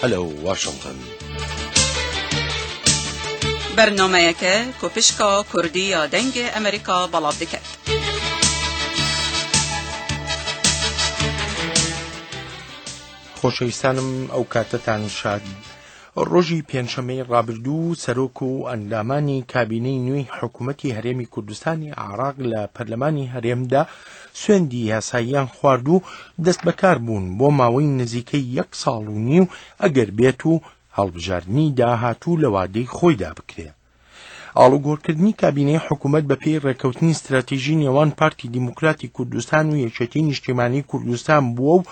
Hello Washington. Bernameyeke ku pişka Kurdî ya Dengê Amerîka belav dike. خۆشەویستانم ئەو کاتەتان شاد. ڕۆژی پێنجشەممەی ڕابردوو سەرۆک و ئەندامانی کابینەی نوێی حکوومەتی هەرێمی کوردستانی عێراق لە پەرلەمانی هەرێمدا سوێندی یاساییان خوارد و دەستبەکار بوون بۆ ماوەی نزیکەی یەک ساڵ و نیو ئەگەر بێت و هەڵبژاردنی داهاتوو لە وادەی خۆیدا بکرێ. ئاڵوگۆڕکردنی کابینەی حکوومەت بە پێی ڕێککەوتنی ستراتیژی نێوان پارتی دیموکراتی کوردستان و یەکێتی نیشتیمانی کوردستان بووە و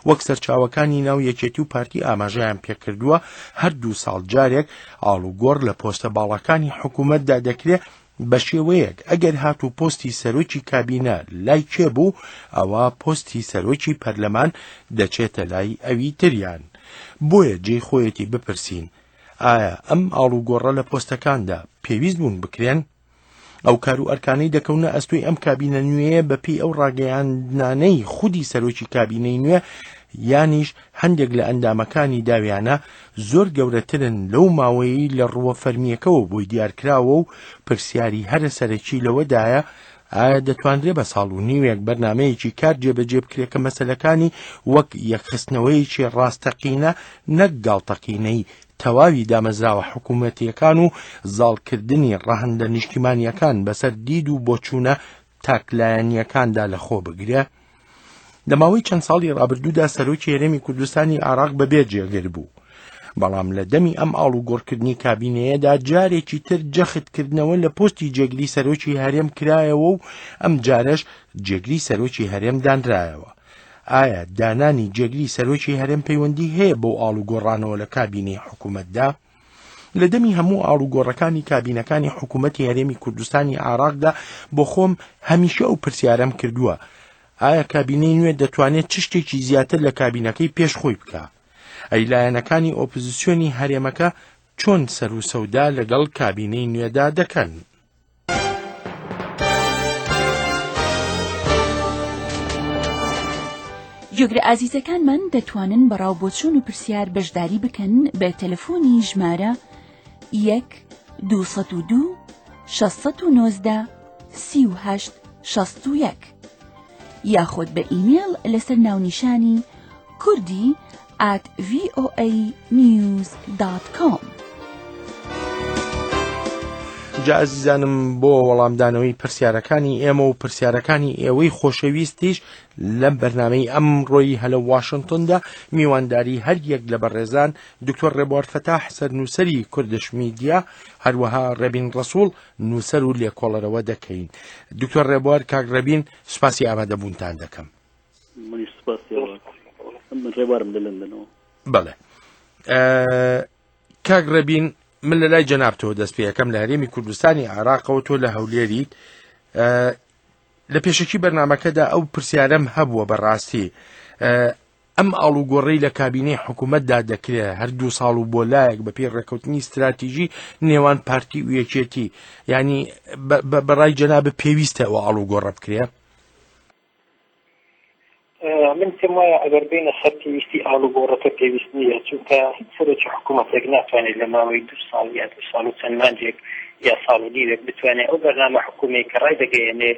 وەک سەرچاوەکانی ناو یەکێتی و پارتی ئاماژەیان پێکردووە هەر دوو ساڵ جارێک ئاڵوگۆڕ لە پۆستە باڵاکانی حکوومەتدا دەکرێ بە شێوەیەک ئەگەر هاتوو پۆستی سەرۆکی کابینە لای کێ بوو ئەوا پۆستی سەرۆکی پەرلەمان دەچێتە لای ئەوی تریان بۆیە جێی خۆیەتی بپرسین ئایا ئەم ئاڵوگۆڕە لە پۆستەکاندا پێویست بوون بکرێن؟ ئەو کار و ئەرکانەی دەکەونە ئەستۆی ئەم کابینە نوێیە بەپێی ئەو ڕاگەیاندنانەی خودی سەرۆکی کابینەی نوێ یانیش هەندێک لە ئەندامەکانی داویانە زۆر گەورەترن لەو ماوەیەی لە ڕووە فەرمییەکەوە بۆی دیارکراوە و پرسیاری هەرە سەرەکی لەوەدایە ئایا دەتوانرێ بە ساڵ و نیوێک بەرنامەیەکی کار جێبەجێ بکرێ کە مەسەلەکانی وەک یەکخستنەوەیەکی ڕاستەقینە نەک گاڵتەقینەی تەواوی دامەزراوە حکوومەتییەکان و زاڵکردنی ڕەهەندە نیشتیمانییەکان بەسەر دید و بۆچوونە تاکلایەنییەکاندا لەخۆ بگرێ؟ لە ماوەی چەند ساڵی ڕابردوودا سەرۆکی هەرێمی کوردستانی عێراق بەبێ جێگر بوو. بەڵام لە دەمی ئەم ئاڵوگۆڕکردنی کابینەیەدا جارێکی تر جەختکردنەوە لە پۆستی جێگری سەرۆکی هەرێم کرایەوە و ئەم جارەش جێگری سەرۆکی هەرێم دانرایەوە. ئایا دانانی جێگری سەرۆکی هەرێم پەیوەندی هەیە بەو ئاڵوگۆڕانەوە لە کابینەی حکوومەتدا؟ لە دەمی هەموو ئاڵوگۆڕەکانی کابینەکانی حکوومەتی هەرێمی کوردستانی عێراقدا بۆ خۆم هەمیشە ئەو پرسیارەم کردووە ئایا کابینەی نوێ دەتوانێت چ شتێکی زیاتر لە کابینەکەی پێش خۆی بکا؟ ئەی لایەنەکانی ئۆپزسیۆنی هەرێمەکە چۆن سەروسەودا لەگەڵ کابینەی نوێدا دەکەن؟ گوێگرە ئازیزەکانمان دەتوانن بە ڕاو بۆچوون و پرسیار بەشداری بکەن بە تەلەفۆنی ژمارە 1 202 619 38 61 یاخود بە ئیمێڵ لەسەر ناونیشانی کوردی at voa news dot com. جا ئازیزانم بۆ وەڵامدانەوەی پرسیارەکانی ئێمە و پرسیارەکانی ئێوەی خۆشەویستیش لەم بەرنامەی ئەمڕۆی هەلە واشنتۆندا میوانداری هەر یەک لە بەڕێزان دکتۆر ڕێبوار فەتاح سەرنووسەری کوردش میدیا هەروەها ڕێبین ڕەسوڵ نووسەر و لێکۆڵەرەوە دەکەین دکتۆر ڕێبوار کاک ڕێبین سوپاسی ئامادەبوونتان دەکەم منیش سپاسی من ڕێوارم لە لەندەنەوە. بەڵێ کاک ڕێبین من لە لای جەنابتەوە دەست پێەکەم لە هەرێمی کوردستانی عێراقەوە تۆ لە هەولێریت لە پێشەکی بەرنمەکەدا ئەو پرسیارەم هەبووە بەڕاستی ئەم ئاڵوگۆڕەی لە کابینەی حکوومەتدا دەکرێت هەر دوو ساڵ و بۆ لایەک بەپێی ڕێککەوتنی ستراتیژی نێوان پارتی و یەکێتی ینی بەڕای جەنابت پێویستە ئەوە ئاڵوگۆڕە بکرێ؟ من پێم وایە ئەگەر بێینە سەر پێویستی ئاڵوگۆڕەکە پێویست نییە، چونکە هیچ سەرۆکی حکوومەتێک ناتوانێت لە ماوەی دوو ساڵ یا دوو ساڵ و چەند مانگێک یا ساڵ و نیوێک بتوانێت ئەو بەرنامە حکوومیەی کە ڕایدەگەیەنێ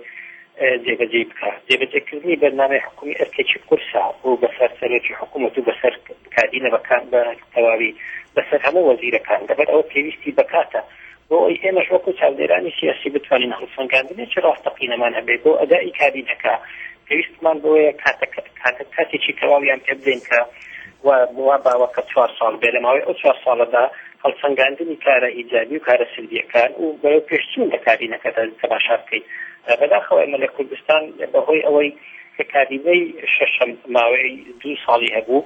جێبەجێی بکات. جێبەجێکردنی بەرنامەی حکوومی ئەرکێکی قورسە و بەسەر سەرۆکی حکوومەت و بەسەر کابینە بە تەواوی بەسەر هەموو وەزیرەکان، لەبەر ئەوە پێویستی بە کاتە. بۆ ئەوەی ئێمەش وەکو چاودێرانی سیاسی بتوانین هەڵسەنگاندنێکی ڕاستەقینەمان هەبێت بۆ ئەدائی کابینەکە، پێویستمان بەوەیە کاتەکە کاتێکی تەواویان پێ بدەین کە وا باوە کە چوار ساڵ بێ، لە ماوەی ئەو چوار ساڵەدا هەڵسەنگاندنی کارە ئیجابی و کارە سلبییەکان و بەرەو پێشچوون لە کابینەکەدا تەماشا بکەین. بەداخەوە ئێمە لە کوردستان بەهۆی ئەوەی کە کابینەی شەشەم ماوەی دوو ساڵی هەبوو،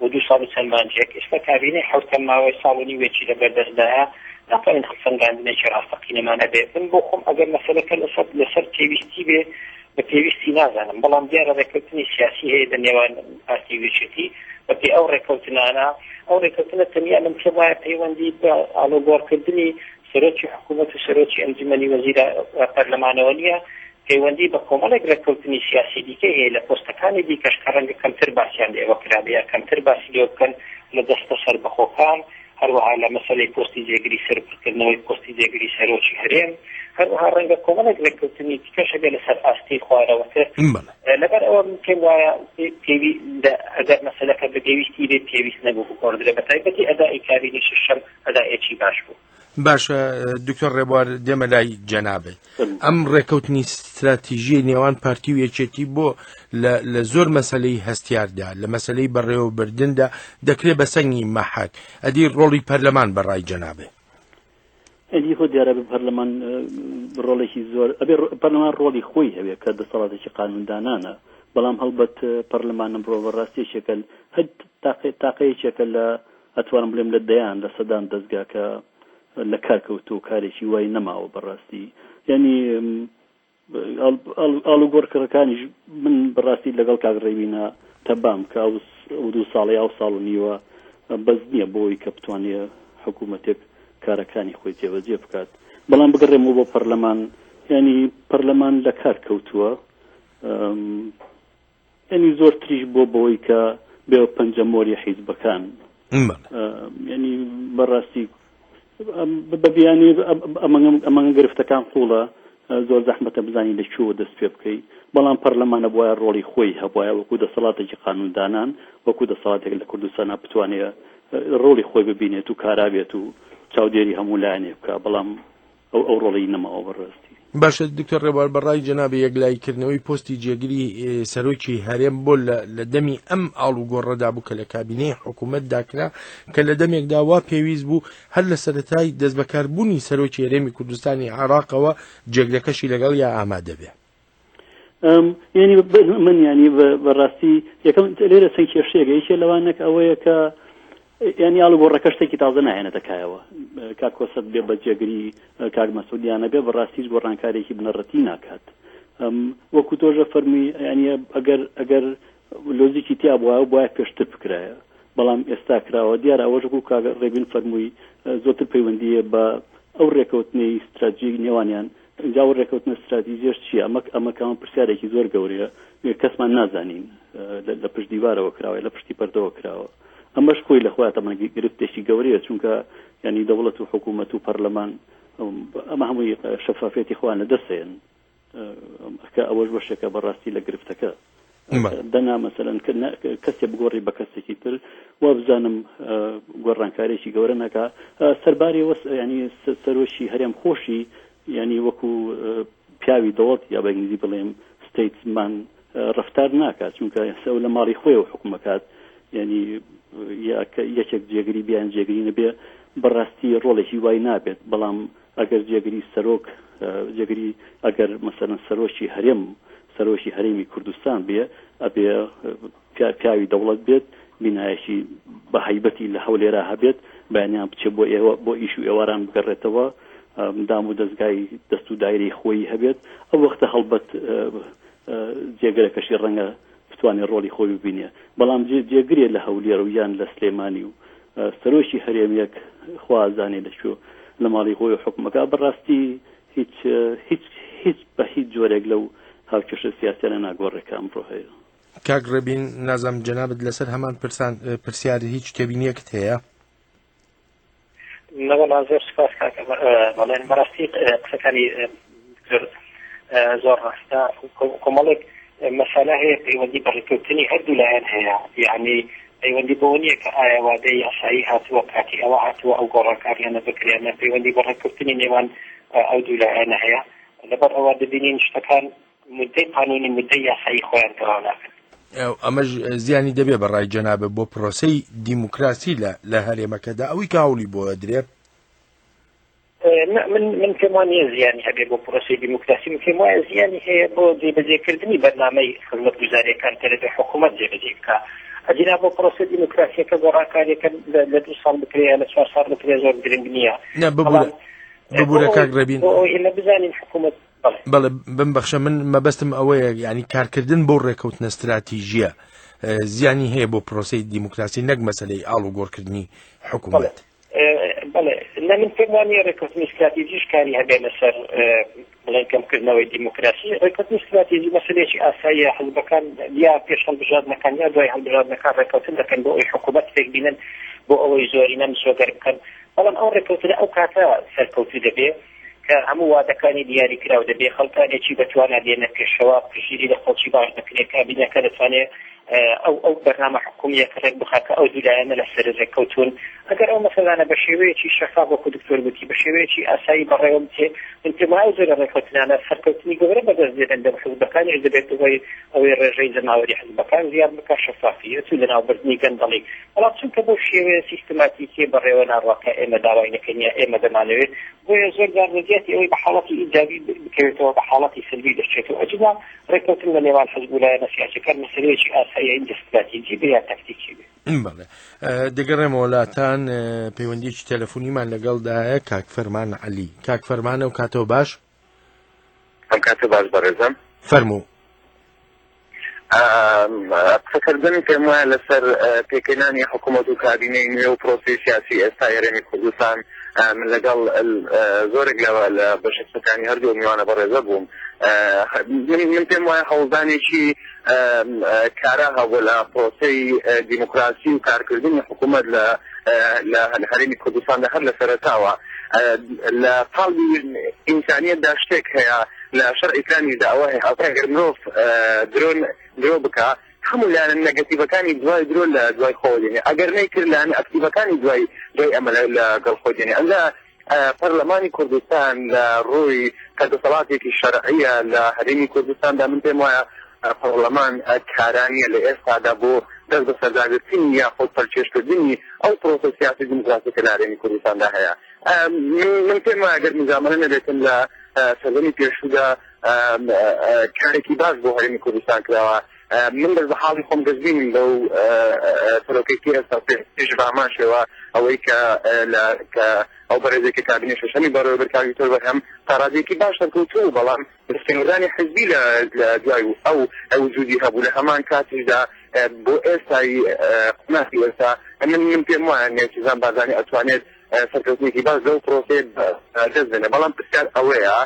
و دوو ساڵ و چەند مانگێک، ئێستا کابینەی حەوتەم ماوەی ساڵ و نیوێکی لە بەردەستدایە، ناتوانین هەڵسەنگاندنێکی ڕاستەقینەمان هەبێ. من بۆ خۆم ئەگەر مەسەلەکە لەسەر لەسەر پێویستی بێ، بە پێویستی نازانم، بەڵام دیارە ڕێککەوتنی سیاسی هەیە لە نێوان پارتی و یەکێتی، بەپێی ئەو ڕێککەوتنانە، ئەو ڕێککەوتنە تەنیا من پێم وایە پەیوەندی بە ئاڵوگۆڕکردنی سەرۆکی حکوومەت و سەرۆکی ئەنجومەنی وەزیرا پەرلەمانەوە نییە، پەیوەندی بە کۆمەڵێک ڕێککەوتنی سیاسی دیکەی هەیە لە پۆستەکانی دیکەش کە ڕەنگە کەمتر باسیان لێوە کرابێ یا کەمتر باسی لێوە بکەن. لە دەستە سەربەخۆکان، هەروەها لە مەسەلەی پۆستی جێگری سەرۆک، پڕکردنەوەی پۆستی جێگری سەرۆکی هەرێم، هەروەها ڕەنگە کۆمەڵێک ڕێککەوتنی دیکەش هەبێت لەسەر ئاستی خوارەوەتر. لەبەر ئەوە من پێم وایە ئەگەر مەسەلەکە بە پێویستی بێت پێویست نەبوو بگۆڕدرێ، بەتایبەتی ئەدائی کابینەی شەشەم ئەدائێکی باش بوو. باشە دکتۆر ڕێبوار دێمە لای جەنابت ئەم ڕێکەوتنی ستراتیژیی نێوان پارتی و یەکێتی بۆ لە زۆر مەسلەی هەستیاردا لە مەسلەی بەڕێوەبردندا دەکرێت بە سەنگی مەحەک ئەدی ڕۆڵی پەرلەمان بەڕای جەنابێ ئەدی خۆ دیارە بە پەرلەمان ڕۆڵێکی زۆر ئەبێ پەرلەمان ڕۆڵی خۆی هەبێ کە دەسەڵاتێکی قانوندانانە بەڵام هەڵبەت پەرلەمان ئەمڕۆ بەڕاستیشێکە هەر تاقەیەکێکە لە ئەتوانم بڵێم لە دەیان لە سەدان دەزگا کە لە کار کەوتووە و کارێکی وای نەماوە بەڕاستی یعنی ئاڵوگۆڕکردەکانیش من بەڕاستی لەگەڵ کاک ڕێوینە تەبام کە ئەو دوو ساڵی ئەو ساڵ و نیوە بەس نییە بۆی کە بتوانێ حکوومەتێک کارەکانی خۆی جێبەجێ بکات بەڵام بگەڕێمەوە بۆ پەرلەمان ینی پەرلەمان لە کار کەوتووە یانی زۆر تریش بۆ بەوەی کە بێ پەنجە مۆری حیزبەکان ینی بەڕاستی بە بیانی ئەمە گرفتەکان قوڵە زۆر زەحمەتە بزانین لە کوێوە دەست پێ بکەی بەڵام پەرلەمانە بواە ڕۆڵی خۆی هەبواە وەکو دەسەڵاتێکی قانوندانان وەکو دەسەڵاتێک لە کوردستانە بتوانێت ڕۆڵی خۆی ببینێت و کارابێت و چاودێری هەموو لایەنێ بکە بەڵام ئەو ئەو ڕۆڵەی نەماوە بەڕاستی. باشە دکتۆر ڕێبوار بەڕای جەنابی یەکلاییکردنەوەی پۆستی جێگری سەرۆکی هەرێم بۆ لە دەمی ئەم ئاڵوگۆڕەدا بوو کە لە کابینەی حکوومەتدا کرا کە لە دەمێکدا وا پێویست بوو هەر لە سەرەتای دەستبەکاربوونی سەرۆکی هەرێمی کوردستانی عێراقەوە جێگرەکەشی لەگەڵ یا ئامادە بێ؟ یعنی من ینی بەڕاستی یەکەم لێرە چەند کێشەیەکە یەکێ لەوانەک ئەوەیە کە یانی ئاڵوگۆڕەکە شتێکی تازە ناهێنێتە کایەوە. کاک کۆسرەت بێ بە جێگری کاک مەسعود یان نەبێ بەڕاستی هیچ گۆڕانکارییەکی بنەڕەتی ناکات. وەکو تۆش فەرمووی یانی ئەگەر ئەگەر لۆجیکی تیا بوایە بوایە پێشتر بکرایە بەڵام ئێستا کراوە دیارە ئەوەش وەکو کاک ڕێبین فەرمووی زۆرتر پەیوەندییە بە ئەو ڕێکەوتنەی ستراتژیک نێوانیان ئینجا ئەو ڕێکەوتنە ستراتیژیەش چییە ئەمە ئەمە کەمە پرسیارێکی زۆر گەورەیە کەسمان نازانین لە پشت دیوارەوە کراوە لە پشتی پەردەوە کراوە ئەمەش خۆی لە خۆی تەمان گرفتێکی گەورەیە چونکە ینی دەوڵەت و حکوومەت و پەرلەمان ئەمە هەمووی شەفافەتی خۆیان لە دەستێن کە ئەوەش بەشێکە بەڕاستی لە گرفتەکە دەنا مەسەلەن کەسێ بگۆڕی بە کەسێکی تر وا بزانم گۆڕانکارێکی گەورە نەکا سەرباری وەس ینی سەرۆکی هەرێم خۆشی ینی وەکو پیاوی دەوڵەت یا بە ئینگلیزی بڵێم ستەیتسمان ڕفتار ناکات چونکە ئێستا لە ماڵی خۆیەوە حکومەکات ینی یەکێک جێگری بیان جێگری نەبێ بەڕاستی ڕۆڵێکی وای نابێت بەڵام ئەگەر جێگری سەرۆک جێگری ئەگەر مەسەلەن سەرۆکی هەرێم سەرۆکی هەرێمی کوردستان بێ ئەبێ پیاوی دەوڵەت بێت بینایەکی بە هەیبەتی لە هەولێرا هەبێت بەیانیان بچێ بۆ ئێوە بۆ ئیش و ئێواران بگەڕێتەوە دام و دەستگای دەست و دایرەی خۆی هەبێت ئەو وەختە هەڵبەت جێگرەکەشی ڕەنگە بتوانێت ڕۆڵی خۆی ببینێ بەڵام جێگرێ لە هەولێر و یان لە سلێمانی و سەرۆکی هەرێمیەک خوا ئەزانێ لە کوێ لە ماڵی خۆی حوکمەکا بەڕاستی هیچ هیچ هیچ بە هیچ جۆرێک لەو هاوکێشە سیاسیانە ناگۆڕێ کە ئەمڕۆ هەیە. کاک ڕێبین نازانم جەنابت لەسەر هەمان پرسان پرسیار هیچ تێبینیەکت هەیە؟ نەوەڵا زۆر سپاس کاکە بەڵێن بەڕاستی قسەکانی دکتۆر زۆر ڕاستە کۆمەڵێک مەسەلە هەیە پەیوەندی بە ڕێککەوتنی هەردوو لایەن هەیە یعنی پەیوەندی بەوە نییە کە ئایا وادەی یاسایی هاتووە کاتی ئەوە هاتووە ئەو گۆڕانکاریانە بکرێن نە پەیوەندی بە ڕێککەوتنی نێوان ئەو دوو لایەنە هەیە لەبەر ئەوە دەبینین شتەکان مدەی قانونی مدەی یاسایی خۆیان تەواو ناکەن. ئەمەش زیانی دەبێ بە ڕای جەنابت بۆ پرۆسەی دیموکراسی لە لە هەرێمەکەدا ئەوەی کە هەوڵی بۆ ئەدرێ؟ نا من من پێم وا نییە زیانی هەبێ بۆ پرۆسەی دیموکراسی من پێم وایە زیانی هەیە بۆ جێبەجێکردنی بەرنامەی خزمەتگوزارییەکان کە دەبێ حکوومەت جێبەجێی بکا ئەگینا بۆ پرۆسەی دیموکراسییەکە گۆڕانکارییەکە لە دوو ساڵ بکرێ یا لە چوار ساڵ بکرێ زۆر گرنگ نییە نا ببورە ببورە کاک ڕێبین بۆ ئەوەی ئێمە بزانین حکوومەت بەڵێ بمبەخشە من مەبەستم ئەوەیە ینی کارکردن بۆ ڕێکەوتنە ستراتیژیە زیانی هەیە بۆ پرۆسی دیموکراسی نەک مەسلەی ئاڵ و گۆڕکردنی حکوومەت. بەڵێ نە من پێم وانە ڕێککەوتنی استراتیژیش کاری هەبێ لەسەر بڵێن کەمکردنەوەی دیموکراسی ڕێککەوتنی استراتیژی مەسلەیەکی ئاساییە حزبەکان یا پێش هەڵبژاردنەکان یا دوای هەڵبژاردنەکان ڕێککەوتن دەکەن بۆ ئەوی حکوومەت پێک بینن. بۆ ئەوەی زۆرینە مسۆگەر بکەن. بەڵام ئەو ڕێککەوتنە ئەو کاتە سەرکەوتوو دەبێ کە هەموو وادەکانی دیاری کراو دەبێ، خەڵکانێکی بە توانا دێنە پێشەوە، پشتگیری لە خەڵکی باش دەکرێ، کابینەکە دەتوانێ ئەو ئەو بەرنامە حکوومییە کە ڕێک بخا کە ئەو دوو لایەنە لەسەری ڕێککەوتوون. ئەگەر ئەو مەسەلانە بە شێوەیەکی شەفاف وەکوو دکتۆر گوتی بە شێوەیەکی ئاسایی بەڕێوە بچێ، من پێم وایە ئەو جۆرە ڕێککەوتنانە سەرکەوتنی گەورە بەدەست دێنن لە حزبەکانیش دەبێتە هۆی ئەوەی ڕێژەی جەماوەری حزبەکان زیاد بکا، شەفافیەت و لەناوبردنی گەندەڵی. بەڵام چونکە بەو شێوەیە سیستماتیکیە بەڕێوە ناڕوا کە ئێمە داوای دەکەین یا ئێمە دەمانەوێت، بۆیە زۆر جار لە جیاتی ئەوەی بە حاڵەتی ئیجابی بکەوێتەوە بە حاڵەتی سلبی دەچێتەوە. ئەجینا ڕێککەوتن لە نێوان حزب و لایەنە سیاسیەکان مەسەلەیەکی ئاساییە ئینجا ستراتیجی بێ یا تەکتیکی بێ. بەڵێ دەگەڕێمەوە لاتان پەیوەندیەکی تەلەفۆنیمان لەگەڵدایە کاک فەرمان عەلی. کاک فەرمان ئەو کاتەوە باش؟ ئەم کاتە باش بەڕێزم. فەرموو. قسەکردن پێم وایە لەسەر پێکهێنانی حکوومەت و کابینەی نوێ و پرۆسەی سیاسی ئێستا هەرێمی کوردستان من لەگەڵ زۆرێک لە لە بەشە قسەکانی هەردوو میوانە بەڕێزە بووم من پێم وایە هەوڵدانێکی کارا هەبوو لە پرۆسەی دیموکراسی و کارکردنی حکوومەت لە لە هەرێمی کوردستاندا هەر لە سەرەتاوە لە قاڵبی ئینسانیەتدا شتێک هەیە لە شەرعی ئیسلامیشدا ئەوە هەیە ئەگەر مرۆڤ درۆ درۆ بکا هەموو لایەنە نەگەتیڤەکانی دوای درۆ لە دوای خۆوە دێنێ ئەگەر نەیکرد لایەنە ئەکتیڤەکانی دوای دوای ئەمە لەگەڵ خۆی دێنێ ئەمجا پەرلەمانی کوردستان لە ڕووی کە دەسەڵاتێکی شەرعیە لە هەرێمی کوردستاندا من پێم وایە پەرلەمان کارا نییە لە ئێستادا بۆ دەست بەسەرداگرتنی یاخود پەلکێشکردنی ئەو پرۆسە سیاسی دیموکراسی کە لە هەرێمی کوردستاندا هەیە من پێم وایە گەر مجاملە نەبێتن لە سەردەمی پێشوودا کارێکی باش بۆ هەرێمی کوردستان کراوە من بەس بە حاڵی خۆم گەشبینم بەو سەرۆکەی ئێستا پێش بە هەمان شێوە ئەوەی کە لە کە ئەو بەڕێزێک کە کابینەی شەشەمی بەڕێوەبرد کاک دکتۆر بەرهەم تا ڕادەیەکی باش سەرکەوتوو بەڵام دەستێوەردانی حزبی لە دوای ئەو وجودی هەبوو لە هەمان کاتیشدا بۆ ئێستای قوناخی ئێستا من من پێم وایە نێچیرڤان بارزانی ئەتوانێت سەرکەوتنێکی باش لەو پرۆسەیە دەست بێنێ بەڵام پرسیار ئەوەیە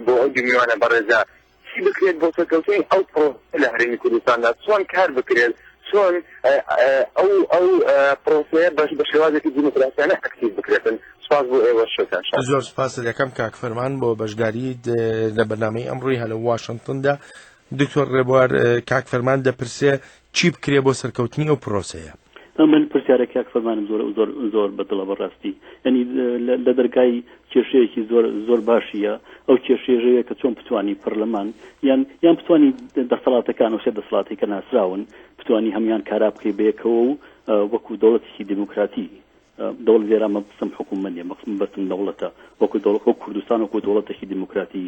بۆ ئەو دوو میوانە بەڕێزە چی بکرێت بۆ سەرکەوتنی ئەو پرۆسەیە لە هەرێمی کوردستاندا چۆن کار بکرێت چۆن ئەو ئەو پرۆسەیە بەش بە شێوازێکی دیموکراسیانە ئەکتیڤ بکرێتن سپاس بۆ ئێوە شەوتان شاد. زۆر سپاست دەکەم کاک فەرمان بۆ بەشداریت لە بەرنامەی ئەمڕۆی هەلە واشنتندا. دکتۆر ڕێبوار کاک فەرمان دەپرسێ چی بکرێ بۆ سەرکەوتنی ئەو پرۆسەیە؟ من پرسیارە کاک فەرمانم زۆر زۆر زۆر بەدڵە بەڕاستی یعنی لە دەرگای کێشەیەکی زۆر زۆر باشیە ئەو کێشەیەژەیە کە چۆن بتانی پەرلەمان یان یان بتانی دەسەڵاتەکان و سێ دەسەڵاتی کە ناسراون بتانی هەمان کارا بکەی بەیەکەوە و وەکو دەوڵەتێکی دیموکراتی دەوڵەت لێرە مەبەستم حکوومەت نیە مەقسم بەستم دەوڵەتە وەکو دەوڵەت وەک کوردستان وەکو دەوڵەتێکی دیموکراتی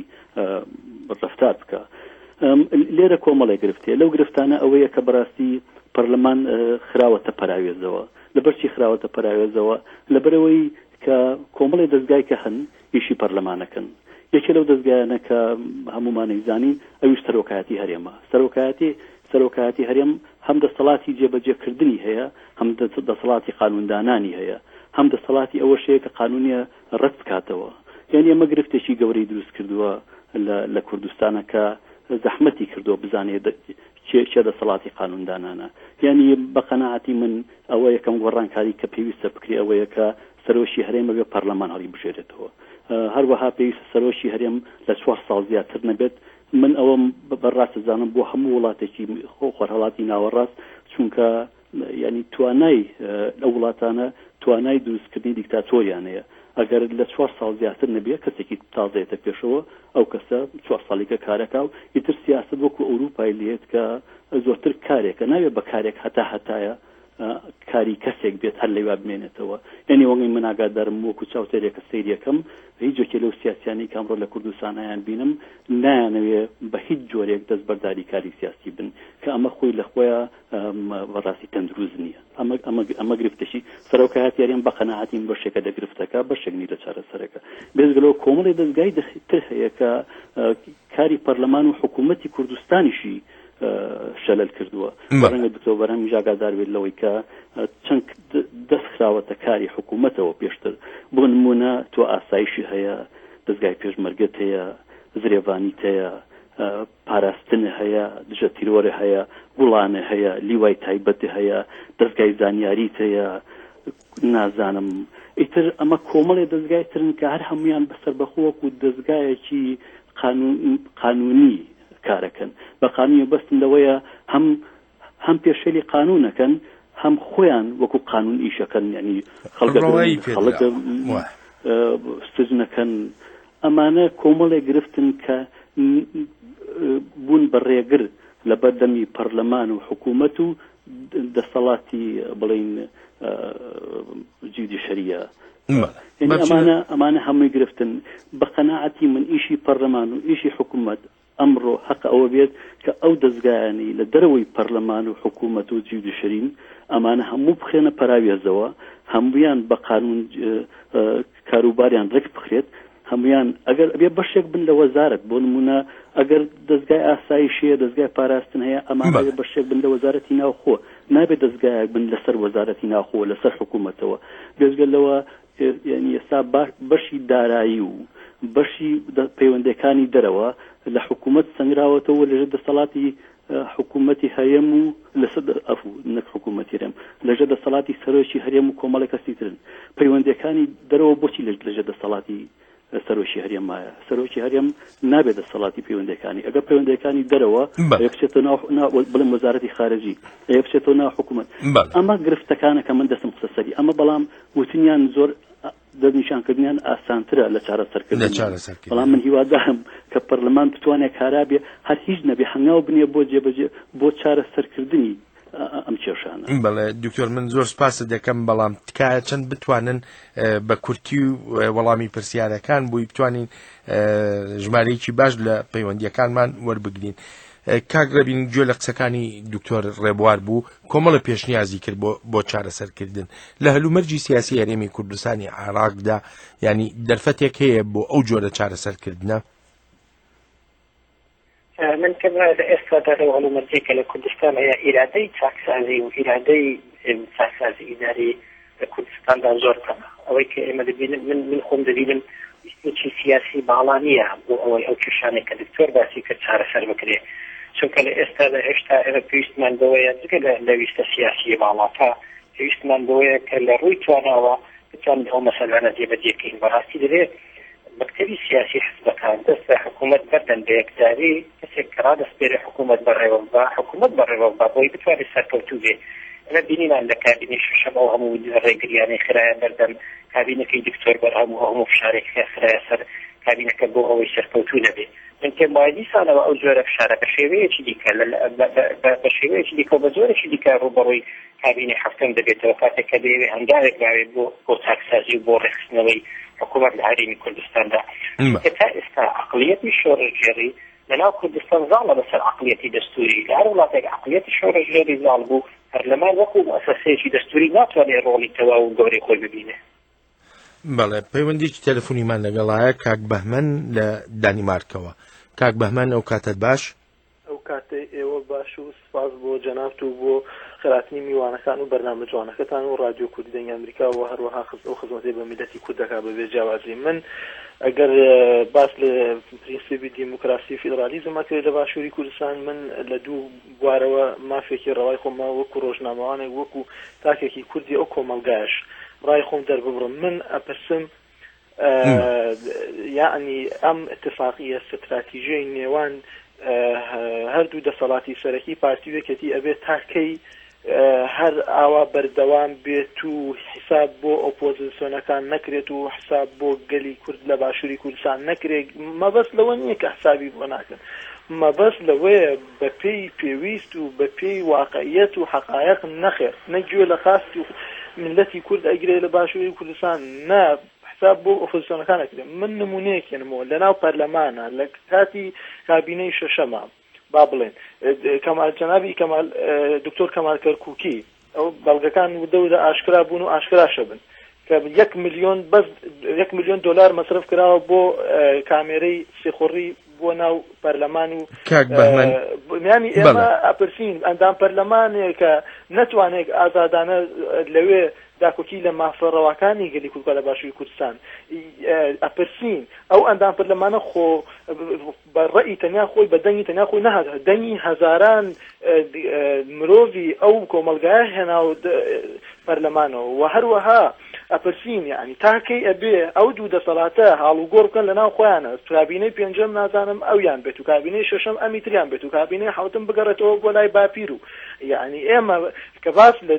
ڕەفتار بکە لێرە کۆمەڵێک گرفتێ لەو گرفتانە ئەوەیە کە بەڕاستی پەرلەمان خراوەتە پەراوێزەوە لەبەرچی خراوەتە پەراوێزەوە لەبەرەوەی کە کۆمەڵی دەستگای کە هەن ئیشی پەرلەمانەکەن یەکێ لەو دەزگایانە کە هەموومان ئەیزانین ئەویش سەرۆکایەتی هەرێمە. سەرۆکایەتی سەرۆکایەتی هەرێم هەم دەسەڵاتی جێبەجێکردنی هەیە، هەم دەسەڵاتی قانووندانانی هەیە، هەم دەسەڵاتی ئەوەش هەیە کە قانوونێ ڕەت بکاتەوە. یانی ئەمە گرفتێکی گەورەی دروست کردووە لە لە کوردستانە کە زەحمەتی کردووە بزانێ کێ کێ دەسەڵاتی قانووندانانە. یانی بە قەناعەتی من ئەوە یەکەم گۆڕانکاری کە پێویستە بکرێ ئەوەیە کە سەرۆکی هەرێم ئەبێ پەرلەمان هەڵیبژێرێتەوە. هەروەها پێویستە سەرۆکی هەرێم لە چوار ساڵ زیاتر نەبێت. من ئەوەم بە ڕاست دەزانم بۆ هەموو وڵاتێکی خۆرهەڵاتی ناوەڕاست، چونکە یانی توانای ئەو وڵاتانە توانای دروستکردنی دیکتاتۆریان هەیە. ئەگەر لە چوار ساڵ زیاتر نەبێ کەسێکی تازە یەتە پێشەوە، ئەو کەسە چوار ساڵیکە کارەکا و ئیتر سیاسەت وەکو ئەوروپای لێت کە زۆرتر کارێکە نابێ بە کارێک هەتا هەتایە کاری کەسێک بێت هەر لەویا بمێنێتەوە یعنی وەڵی من ئاگادارم وەکو چاوتێرێکە سەیریەکەم هیچ یەکێ لەو سیاسیانەی کە ئەمڕۆ لە کوردستان ئەیان بینم نایانەوێ بە هیچ جۆرێک دەست بەرداری کاری سیاسی بن کە ئەمە خۆی لە خۆیان بەڕاستی تەندروست نییە ئەمە ئەمە ئەمە گرفتێکی سەرۆکایەتی هەرێم بە قەناعەتی من بەشێکە لە گرفتەکە بەشێک نی لە چارەسەرەکە بێجگە لەوە کۆمەڵی دەزگای تر هەیە کە کاری پەرلەمان و حکوومەتی کوردستانیشی شەلەل کردووە ڕەنگە دکتۆر بەرهەمیش ئاگادار بێت لەوەی کە چەند دەست خراوەتە کاری حکوومەتەوە پێشتر بۆ نمونە تۆ ئاسایشی هەیە دەستگای پێشمەرگەت هەیە زرێڤانیت هەیە پاراستن هەیە دژە تیرۆرە هەیە گوڵانە هەیە لیوای تایبەت هەیە دەستگای زانیاریت هەیە. نازانم ئیتر ئەمە کۆمەڵێ دەزگای ترن کە هەر هەمویان بە سەربەخۆ وەکو دەزگایەکی قانونی کارەکەن. بە قانونی مەبەستم لەوەیە هەم هەم پێشێلی قانونەکەن هەم خۆیان وەکو قانون ئیشەکەن یعنی خەڵک ڕەوایی پێ خەڵک دراوە. وایە. سجنەکەن ئەمانە کۆمەڵێک گرفتن کە بوون بە ڕێگر لە بەردەمی پەرلەمان و حکوومەت و دەسەڵاتی بڵین جودیشەریە یعنی ئەمانە ئەمانە هەمووی گرفتن بە قەناعەتی من ئیشی پەرلەمان و ئیشی حکوومەت ئەمڕۆ هەق ئەوە بێت کە ئەو دەزگایانەی لە دەرەوەی پەرلەمان و حکوومەت و جودیشەرین ئەمانە هەموو بخرێنە پەراوێزەوە هەمویان بە قانون کاروباریان ڕێک بخرێت هەمویان ئەگەر ئەبێ بەشێک بن لە وەزارەت بۆ نمونە ئەگەر دەزگای ئاسایش هەیە دەزگای پاراستن هەیە ئەمانە ئەبێ بەشێک بن لە وەزارەتی ناوخۆ نابێت دەزگایەک بن لەسەر وەزارەتی ناوخۆ لەسەر حکوومەتەوە بێجگە لەوە یعنی ئێستا بەشی دارایی و بەشی پەیوەندەکانی دەرەوە لە حکوومەت سەنگراوەتەوە لەژێر دەسەڵاتی حکوومەتی هەرێم و لەسەر ئەفو نەک حکوومەتی هەرێم لەژێر دەسەڵاتی سەرۆکی هەرێم و کۆمەڵی کەسی ترن پەیوەندیەکانی دەرەوە بۆچی لەژێر دەسەڵاتی سەرۆکی هەرێم مایە سەرۆکی هەرێم نابێت دەسەڵاتی پەیوەندەکانی ئەگەر پەیوەندەکانی دەرەوە بچێتە ناو بڵێم وەزارەتی خارجی ئەیە بچێتەوە ناو حکوومەت ئەمە گرفتەکانە کە من دەستم قسە سەری ئەمە بەڵام وتنیان زۆر دەستنیشانکردنیان ئاسانترە لە چارەسەرکردن بەڵام من هیوادارم کە پەرلەمان بتوانێت کارا بێ هەر هیچ نەبێ هەنگاو بنێ بۆ جێبەجێ بۆ چارەسەرکردنی ئەم کێشانە. بەڵێ دکتۆر من زۆر سپاست دەکەم بەڵام تکایە چەند بتوانن بە کورتی و وەڵامی پرسیارەکان بووی بتوانین ژمارەیەکی باش لە پەیوەندیەکانمان وەربگرین. کاک ڕێبین گوێ لە قسەکانی دکتۆر ڕێبوار بوو کۆمەڵە پێشنیازی کرد بۆ بۆ چارەسەرکردن لە هەلومەرجی سیاسی هەرێمی کوردستانی عێراقدا ینی دەرفەتێک هەیە بۆ ئەو جۆرە چارەسەرکردنە من پێم وایە لە ئێستادا لەو هەلومەرجەی کە لە کوردستان هەیە ئیرادەی چاکسازی و ئیرادەی چاکسازی ئیداری لە کوردستاندا زۆر کەمە. ئەوەی کە ئێمە دەبینن من من خۆم دەبینم ویستێکی سیاسی باڵا نییە بۆ ئەوەی ئەو کێشانەی کە دکتۆر باسی کرد چارەسەر بکرێ. چونکە لە ئێستادا هێشتا ئێمە پێویستمان بەوەیە جگە لە لە ویستە سیاسییە باڵاکە پێویستمان بەوەیە کە لە ڕووی تواناوە بتوانین ئەو مەسەلانە جێبەجێ کەین. بەڕاستی دەبێ مەکتەبی سیاسی حزبەکان دەست لە حکوومەت بەردەن بە یەکجاری کەسێک کە ڕادەسپێرێ حکوومەت بەڕێوە ببا، حکوومەت بەڕێوە ببا بۆی بتوانێت سەرکەوتوو بێ. ئێمە بینیمان لە کابینەی شەشەم ئەو هەموو ڕێگریانەی خرایە بەردەم کابینەکەی دکتۆر بەرهەم و ئەو هەموو فشارەی خرایە سەر کابینەکە بۆ ئەوەی سەرکەوتوو نەبێ. من پێم وایە دیسانەوە ئەو جۆرە فشارە بە شێوەیەکی دیکە بە شێوەیەکی دیکە و بە جۆرێکی دیکە ڕووبەڕووی کابینەی حەفتەم دەبێتەوە کاتێک کە دەیەوێت هەنگاوێک باوێت بۆ بۆ چاکسازی و بۆ ڕێکخستنەوەی حکوومەت لە هەرێمی کوردستاندا. چونکە تا ئێستا عەقڵیەتی شۆڕشگێڕی لەناو کوردستان زاڵە بەسەر عەقڵیەتی دەستووری. لە هەر وڵاتێک عەقڵیەتی شۆڕشگێڕی زاڵ بوو، پەرلەمان وەکوو موئەسەسەیەکی دەستووری ناتوانێت ڕۆڵی تەواو و گەورەی خۆی ببینێ. بەڵێ پەیوەندیکی تەلەفۆنیمان لەگەڵایە کاک بەهمەن لە دانیمارکەوە. کاک بەهمەن ئەو کاتەت باش. ئەو کاتەی ئێوە باش و سپاس بۆ جەنابت و بۆ خێراتنی میوانەکان و بەرنامە جوانەکەتان و ڕادیۆ کوردی دەنگی ئەمریکا و هەروەها ئەو خزمەتەی بە میللەتی کورد دەکات بە بێ جیاوازی من ئەگەر باس لە پرینسیپی دیموکراسی و فیدرالیزم ئەکرێت لە باشووری کوردستان من لە دوو بوارەوە مافێکی ڕەوای خۆمە وەکو ڕۆژنامەوانێک وەکو تاکێکی کوردی ئەو کۆمەڵگایش ڕای خۆم دەرببڕم من ئەپرسم یەعنی ئەم ئیتفاقیە ستراتیژیەی نێوان هەردوو دەسەڵاتی سەرەکی پارتی و یەکێتی ئەبێت تا کەی هەر ئاوا بەردەوام بێت و حیساب بۆ ئۆپۆزیسیۆنەکان نەکرێت و حساب بۆ گەلی کورد لە باشووری کوردستان نەکرێت مەبەست لەوە نییە کە حسابی بۆ ناکەن مەبەست لەوەیە بەپێی پێویست و بەپێی واقعیەت و حەقایەق نەخێر نە گوێ لە خواست و میللەتی کورد ئەگرێ لە باشووری کوردستان نە حساب بۆ ئۆپۆزیسیۆنەکان ئەکرێ من نمونەیەک هێنمەوە لەناو پەرلەمانە لە کاتی کابینەی شەشەما با بڵێن کەمال جەنابی کەمال دکتۆر کەمال کەرکوکی ئەو بەڵگەکان وردە وردە ئاشکرا بوون و ئاشکراشە بن کە یەک ملیۆن بەس یەک ملیۆن دۆلار مەسرەف کراوە بۆ کامێرەی سیخوڕی. بۆ ناو پەرلەمان و کاک بەهمەن ینی ئێمە ئەپرسین ئەندام پەرلەمانێکە نەتوانێت ئازادانە لەوێ داکۆکی لە مافە ڕەواکانی گەلی کورد بکات لە باشووری کوردستان ئەپرسین ئەو ئەندام پەرلەمانە خۆ بە ڕەئی تەنیا خۆی بە دەنگی تەنیا خۆی نەهات دەنگی هەزاران مرۆڤی ئەو کۆمەڵگایە هێنا و پەرلەمانەوە و هەروەها ئەپرسین یعنی تا کەی ئەبێ ئەو دوو دەسەڵاتە هاڵوگۆڕ بکەن لەناو خۆیانە کابینەی پێنجەم نازانم ئەویان بێت و کابینەی شەشەم ئەمی تریان بێت و کابینەی حەوتم بگەڕێتەوە بۆ لای باپیر و یعنی ئێمە کە باس لە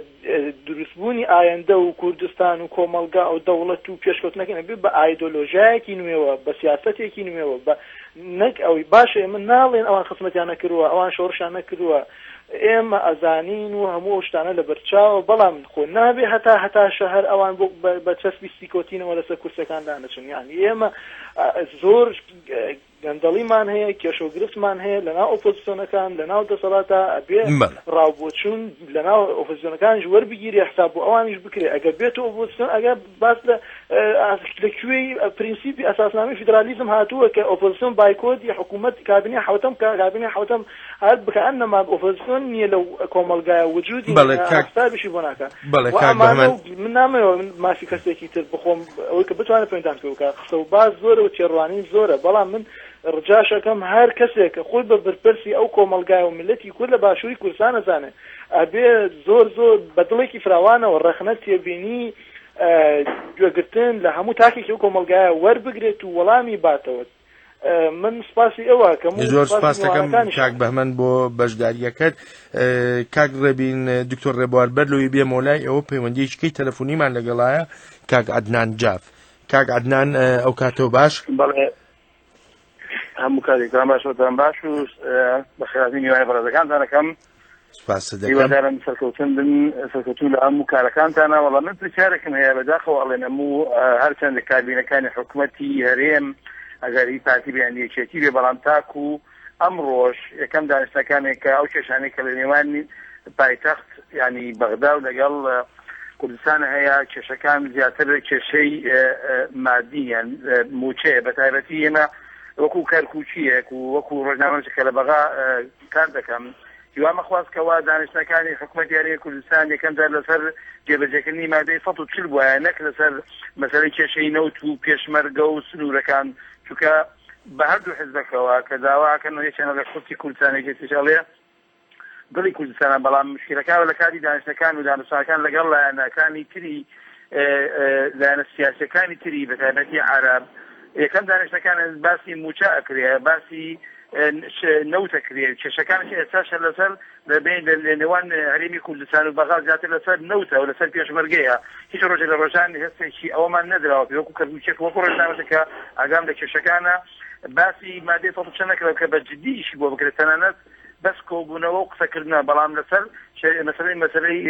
دروستبوونی ئایندە و کوردستان و کۆمەڵگا و دەوڵەت و پێشکەوتنەکەی ئەبێ بە ئایدۆلۆژیایەکی نوێوە بە سیاسەتێکی نوێوە بە نەک ئەوی باشە ئێمە ناڵێن ئەوان خزمەتیان نەکردووە ئەوان شۆڕشیان نەکردووە ئێمە ئەزانین و هەموو ئەو شتانە لە بەرچاوە بەڵام خۆ نابێ هەتا هەتا شەهر ئەوان بۆ بە چەسپی سیکۆتینەوە لەسەر کورسەکان دانەچن یعنی ئێمە زۆر گەندەڵیمان هەیە، کێشە و گرفتمان هەیە لەناو ئۆپۆزسیۆنەکان، لەناو دەسەڵاتا، ئەبێ ڕاوبۆچوون لەناو ئۆپۆزسیۆنەکانیش وەربگیرێ، حساب بۆ ئەوانیش بکرێ، ئەگەر بێتو ئۆپۆزسیۆن، ئەگەر باس لە لە کوێی پرینسیپی ئەساسنامەی فیدرالیزم هاتووە کە ئۆپۆزسیۆن بایکۆتی حکوومەت کابینەی حەوتەم بکا، کابینەی حەوتەم هەر بکەئەنەما ئۆپۆزسیۆن نییە لەو کۆمەڵگایە وجودی نییە، حسابیشی بۆ ناکا. بەڵێ کاک بەهمەن. من نامەوێ مافی کەسێکی تر بخۆم ئەوەی کە بتوانێت پەیوەندیتان پێ بکات قسە و باس زۆرە و تێڕوانین زۆرە بەڵام من ڕجاش ئەکەم هەر کەسێک کە خۆی بە بەرپرسی ئەو کۆمەڵگایە و میللەتی کورد لە باشووری کوردستان ئەزانێ ئەبێ زۆر زۆر بە دڵێکی فراوانەوە ڕەخنە تێبینی گوێگرتن لە هەموو تاکێکی ئەو کۆمەڵگایە وەربگرێت و وەڵامی باتەوە من سپاسی ئێوە ئەکەم و زۆر سپاسی سپاس دەکەم میوانەکانیشتان. کاک بەهمەن بۆ بەشداریەکەت کاک ڕێبین دکتۆر ڕێبوار بەر لەوەی بێمەوە لای ئێوە پەیوەندیەکی کەی تەلەفۆنیمان لەگەڵایە کاک عەدنان جاف کاک عەدنان ئەو کاتەوە باش بەڵێ هەموو کاتێکتان باش خۆتان باش و بە خێرهاتنی میوانە بەڕێزەکانتان ئەکەم سپاست دەکەم. هیوادارم سەرکەوتن بن سەرکەوتوو لە هەموو کارەکانتانە وەڵا من پرسیارێکم هەیە بەداخەوە ئەڵێن هەموو هەرچەند کابینەکانی حکومەتی هەرێم ئەگەر هی پارتی بێ یان یەکێتی بێ بەڵام تاکو ئەمڕۆش یەکەم دانیشتنەکانێک کە ئەو کێشانەی کە لە نێوان پایتەخت ینی بەغدا و لەگەڵ کوردستان هەیە کێشەکان زیاتر کێشەی مادی یان موچەیە بە تایبەتی ئێمە وەکو کەرکوچیەک و وەکو ڕۆژنامەنووسێک کە لە بەغا کار دەکەم هیوامەخواست کەوا دانیشتنەکانی حکومەتی هەرێمی کوردستان یەکەم جار لەسەر جێبەجێکردنی مادەی 140 بوایە نەک لەسەر مەسەلەی کێشەی نەوت و پێشمەرگە و سنوورەکان چونکە بە هەردوو حزبەکەوە کە داوا ئەکەن یەکیان ئەڵێ قورسی کوردستان یەکێتیش ئەڵێ دڵی کوردستانە بەڵام مشکلەکە لە کاتی دانیشتنەکان و دانوستانەکان لەگەڵ لایەنەکانی تری لایەنە سیاسیەکانی تری بەتایبەتی عەرەب یەکەم دانیشتنەکان باسی موچە ئەکرێ باسی نەوت ئەکرێ کێشەکانش ئێستاش هەر لەسەر لە بین لە نێوان هەرێمی کوردستان و بەغا زیاتر لەسەر نەوتە و لەسەر پێشمەرگەیە هیچ ڕۆژێک لە ڕۆژان هێستێکی ئەوەمان نەدراوە پێ وەکو کەرکوکێک وەکو ڕۆژنامەتە کە ئاگام لە کێشەکانە باسی مادەی 140 نەکراوە کە بە جدی ئیشی بۆ بکرێت تەنانەت بەس کۆبوونەوە و قسەکردنە بەڵام لەسەر مەسەلەی مەسەلەی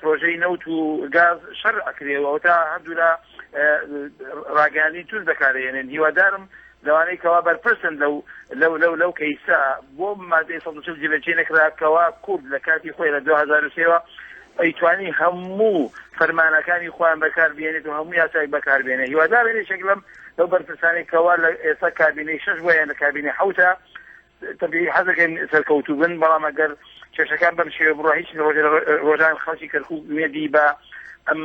پرۆژەی نەوت و گاز شەر ئەکرێ و ئەوتا هەردوولا ڕاگەیاندنی توند بەکارێنن هیوادارم لەوانەی کەوا بەرپرسن لەو لەو لەو لەو کەیسە بۆ مادەی 140 جێبەجێ نەکرا کەوا کورد لە کاتی خۆی لە 2003 وە ئەیتوانی هەموو فەرمانەکانی خۆیان بەکار بێنێت و هەموو یاسایەک بەکار بێنێت هیوادارم یەکێک لەم لەو بەرپرسانەی کەوا لە ئێستا کابینەی شەش بووە یان لە کابینەی حەوتە تەبیعی حەزەکەین سەرکەوتوو بن، بەڵام ئەگەر کێشەکان بەم شێوە بڕوا هیچ ڕۆژێ لە ڕۆژان خەڵکی کەرکووک ئومێدی بە ئەم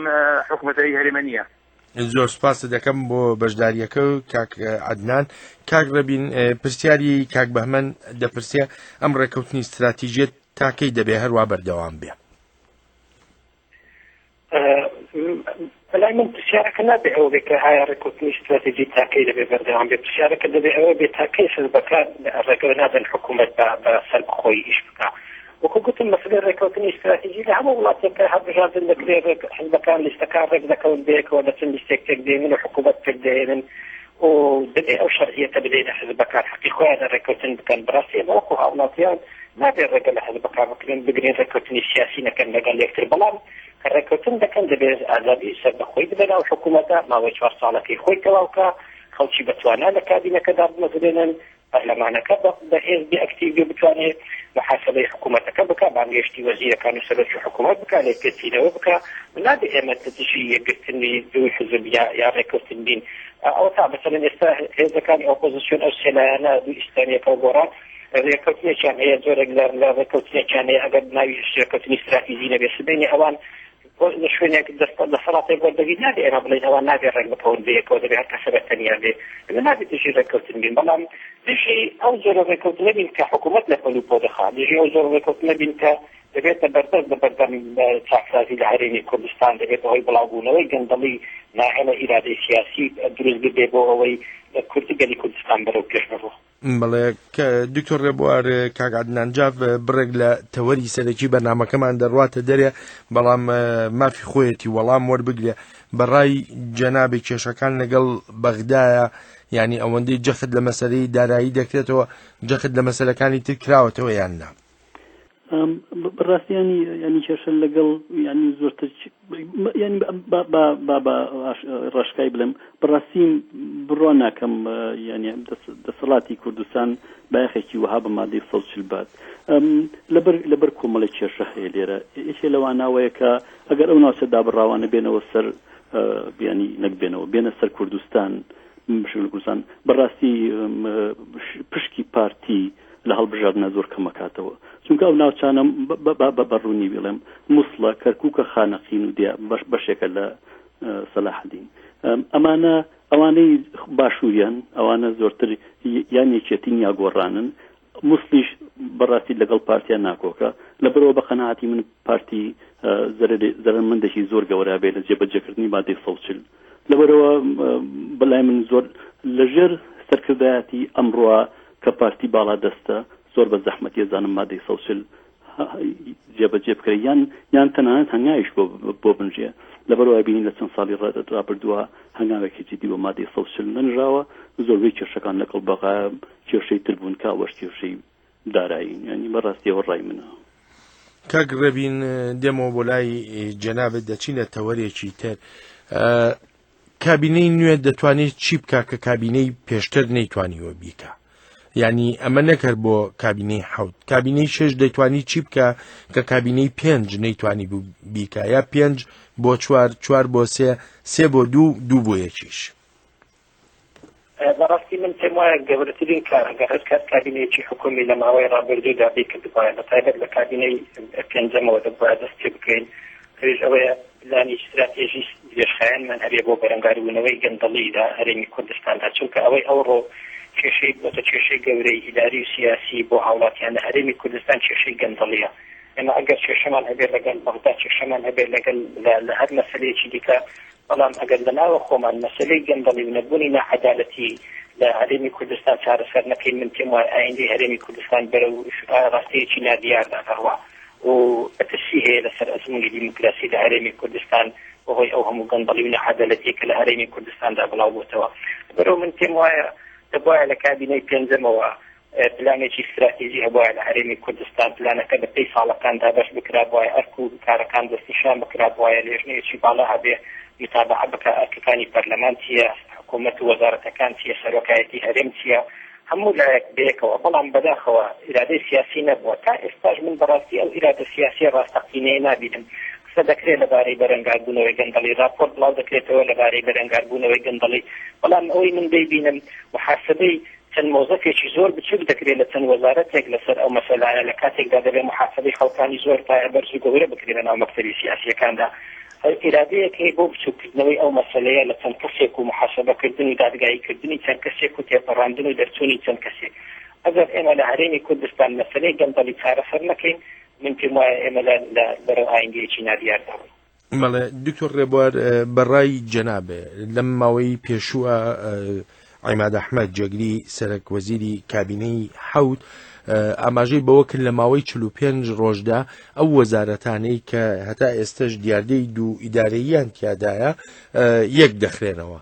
حکومەتەی هەرێمە نییە. زۆر سپاست دەکەم بۆ بەشداریەکە و کاک عەدنان. کاک ڕێبین پرسیاری کاک بەهمەن دەپرسێ ئەم ڕێکەوتنی ستراتیژیەت تا کەی دەبێ هەروا بەردەوام بێ؟ بەلای من پرسیارەکە نابێ ئەوە بێ کە ئایا ڕێککەوتنی ستراتیجی تاکەی دەبێ بەردەوام بێ پرسیارەکە دەبێ ئەوە بێ تاکەی حزبەکان ڕێگە نادەن حکوومەت بە سەربەخۆیی ئیش بکا وەکو گوتم مەسەلەی ڕێککەوتنی ستراتیجی لە هەموو وڵاتێک کە هەڵبژاردن دەکرێ ڕێک حزبەکان لیستەکان ڕێک دەکەون بەیەکەوە دەچن لیستێک پێک دێنن و حکوومەت پێک دەهێنن و دەبێ ئەو شەرعیەتە بدەینە حزبەکان حەقی خۆیانە ڕێککەوتن بکەن بەڕاستی ئێمە وەکو هاوڵاتیان نابێ ڕێگە لە حزبەکان بکرێن بگرین ڕێککەوتنی سیاسی نەکەن لەگەڵ یەکتر بەڵام کە ڕێککەوتن دەکەن دەبێت ئازادی سەربەخۆی بدەن ئەو حکوومەتە ماوەی چوار ساڵەکەی خۆی تەواو کە خەڵکی بەتوانا لە کابینەکە دابمەزرێنن. پەرلەمانەکە بەهێز بێ ئەکتیڤ بێ بتوانێ محاسبەی حکوومەتەکە بکا، بانگهێشتی وەزیرەکان و سەرۆکی حکوومەت بکا، لێپێچینەوە بکا. نابێ ئێمە دژی یەکگرتنی دوو حزب یا یا ڕێککەوتن بین. ئەوەتا مەسەلەن ئێستا هێزەکانی ئۆپۆزیسیۆن ئەو سێ لایەنە دوو ئیسلامییەکە و گۆڕان ڕێککەوتنێکیان هەیە، جۆرێک لە لە ڕێککەوتنێکیان هەیە ئەگەر ناوی ڕێککەوتنی ستراتیژی نەبێ سبەینێ ئەوان لە شوێنێک دەسەڵاتێک وەردەگرین نابێ ئێمە بڵێین ئەوان نابێ ڕێک بکەون بەیەکەوە دەبێ هەر کەسە بە تەنیا بێ. ئێمە نابێ دژی ڕێککەوتن بین، بەڵام دژی ئەو جۆرە ڕێککەوتنە بین کە حکوومەت لە پەل و پۆ دەخا، دژی ئەو جۆرە ڕێککەوتنە بین کە دەبێتە بەربەست لە بەردەم چاکسازی لە هەرێمی کوردستان، دەبێتە هۆی بڵاوبوونەوەی گەندەڵی، ناهێڵێ ئیرادەی سیاسی دروست ببێ بۆ ئەوەی کورد گەلی کوردستان بەرەو پێش بڕوا. بەڵێ دکتۆر ڕێبوار کاک عەدنان جاف بڕێک لە تەوەری سەرەکی بەرنامەکەمان دەڕواتە دەرێ بەڵام مافی خۆیەتی وەڵام وەربگرێ بەڕای جەنابی کێشەکان لەگەڵ بەغدایە یعنی ئەوەندەی جەخت لە مەسەرەی دارایی دەکرێتەوە جەخت لە مەسەلەکانی تر کراوەتەوە یان نا؟ بەڕاستی ینی ینی کێشە لەگەڵ ینی زۆرتر ینی با با ڕاشکای بڵێم بەڕاستی بڕوا ناکەم ینی دەسەڵاتی کوردستان بایەخێکی وەها بە مادەی 140 بات لەبەر لەبەر کۆمەڵی کێشە هەیە لێرە یەکێ لەواناوەیە کە ئەگەر ئەو ناوچە دابڕاوانە بێنەوە سەر بیانی نەک بێنەوە بێنە سەر کوردستان کوردستان بەڕاستی پشکی پارتی لە هەڵبژاردنە زۆر کەمەکاتەوە چونکە ئەو ناوچانە بە ڕوونی بڵێم موسڵە کەرکووکە خانەقین و دیا بەش بەشێکە لە سەلاحەدین ئەمانە ئەوانەی باشووریان ئەوانە زۆرتر یان یەکێتین یا گۆڕانن موسلیش بەڕاستی لەگەڵ پارتیان ناکۆکە لەبەرەوە بە قەناعەتی من پارتی زەرەرمەندێکی زۆر گەورە بێ لە جێبەجێکردنی مادەی 140 لەبەرەوە بەلای من زۆر لەژێر سەرکردایەتی ئەمڕۆ کە پارتی باڵا دەستە زۆر بە زەحمەتی ئەزانم مادەی 140 جێبەجێ بکرێت یان یان تەنانەت هەنگاویش بۆ بۆ بنرێ لەبەرەوە بینین لە چەند ساڵی ڕابردووە هەنگاوێکی جدی بۆ مادەی 140 نەنراوە زۆربەی کێشەکان لەگەڵ بەغا کێشەی تر بوون کە ئەوەش کێشەی دارایین یانی بەڕاستیەوە ڕای منە. کاک ڕێبین دێمەوە بۆ لای جەنابت دەچینە تەوەرێکی تر کابینەی نوێ دەتوانێت چی بکە کە کابینەی پێشتر نەیتوانیوە بیکە یعنی ئەمە نەکرد بۆ کابینەی حوت کابینەی شش دەیتوانی چی بکە کە کابینەی پێنج نەیتوانی بوو بیکە یا پێنج بۆ چوار چوار بۆ سێ سێ بۆ دوو دوو بۆ یەکیش. بەڕاستی من پێم وایە گەورەترین کار ئەگەر هەر کات کابینەیەکی حکومی لە ماوەی ڕابردوودا بیکردبایە بە تایبەت لە کابینەی پێنجەمەوە دەبوایە دەست پێ بکەین ئەویش ئەوەیە پلانی ستراتێژی درێژخایەنمان هەبێ بۆ بەرەنگاربوونەوەی گەندەڵی لە هەرێمی کوردستاندا چونکە ئەوەی ئەوڕۆ کێشەی بۆتە کێشەی گەورەی ئیداری و سیاسی بۆ هاوڵاتیان لە هەرێمی کوردستان کێشەی گەندەڵیە ئێمە ئەگەر کێشەمان هەبێت لەگەڵ بەغدا کێشەمان هەبێت لەگەڵ لە هەر مەسەلەیەکی دیکە بەڵام ئەگەر لە ناوە خۆمان مەسەلەی گەندەڵی و نەبوونی ناعەدالەتی لە هەرێمی کوردستان چارەسەر نەکەین من پێم وایە ئایندەی هەرێمی کوردستان بەرەو ئاراستەیەکی نادیاردا دەڕوا و مەترسی هەیە لەسەر ئەزموونی دیموکراسی لە هەرێمی کوردستان بەهۆی ئەو هەموو گەندەڵی و ناعەدالەتیە کە لە هەرێمی کوردستاندا بڵاو بۆتەوە. لەبەرئەوە من پێم وایە دەبوایە لە کابینەی پێنجەمەوە پلانێکی ستراتیجی هەبوایە لە هەرێمی کوردستان، پلانەکە بە پێی ساڵەکان دابەش بکرابوایە، ئەرک و کارەکان دەستنیشان بکرابوایە، لێژنەیەکی باڵا هەبێ متابەعە بکا ئەرکەکانی پەرلەمان چییە، حکوومەت و وەزارەتەکان چییە، سەرۆکایەتی هەرێم چییە، هەموو لایەک بەیەکەوە، بەڵام بەداخەوە ئیرادەی سیاسی نەبووە، تا ئێستاش من بەڕاستی ئەو ئیرادە سیاسییە ڕاستەقینەیە نابینم، قسە دەکرێت لەبارەی بەرەنگاربوونەوەی گەندەڵی، ڕاپۆرت بڵاو دەکرێتەوە لەبارەی بەرەنگاربوونەوەی گەندەڵی، بەڵام ئەوەی من دەیبینم موحاسەبەی چەند مۆزەفێکی زۆر بچوک دەکرێت لە چەند وەزارەتێک لەسەر ئەو مەسەلانە، لە کاتێکدا دەبێت موحاسەبەی خەڵکانی زۆر پایەبەرز و گەورە بکرێت لە ناو مەکتەبی سیاسییەکاندا. ئیرادەیەک هەیە بۆ بچوککردنەوەی ئەو مەسەلەیە لە چەند کەسێک و موحاسەبەکردن و دادگاییکردنی چەند کەسێک و تێپەڕاندن و دەرچوونی چەند کەسێک. ئەگەر ئێمە لە هەرێمی کوردستان مەسەلەی گەندەڵی چارەسەر نەکەین، من پێم وایە ئێمە لە بەرەو ئایندەیەکی نادیار دەڕۆین. بەڵێ دکتۆر ڕێبوار بەڕای جەنابێ لەم ماوەی پێشووە عیماد ئەحمەد جێگری سەرەک وەزیری کابینەی حەوت ئاماژەی بەوە کرد لە ماوەی 45 ڕۆژدا ئەو وەزارەتانەی کە هەتا ئێستش دیاردەی دوو ئیدارەییان تیادایە یەک دەخرێنەوە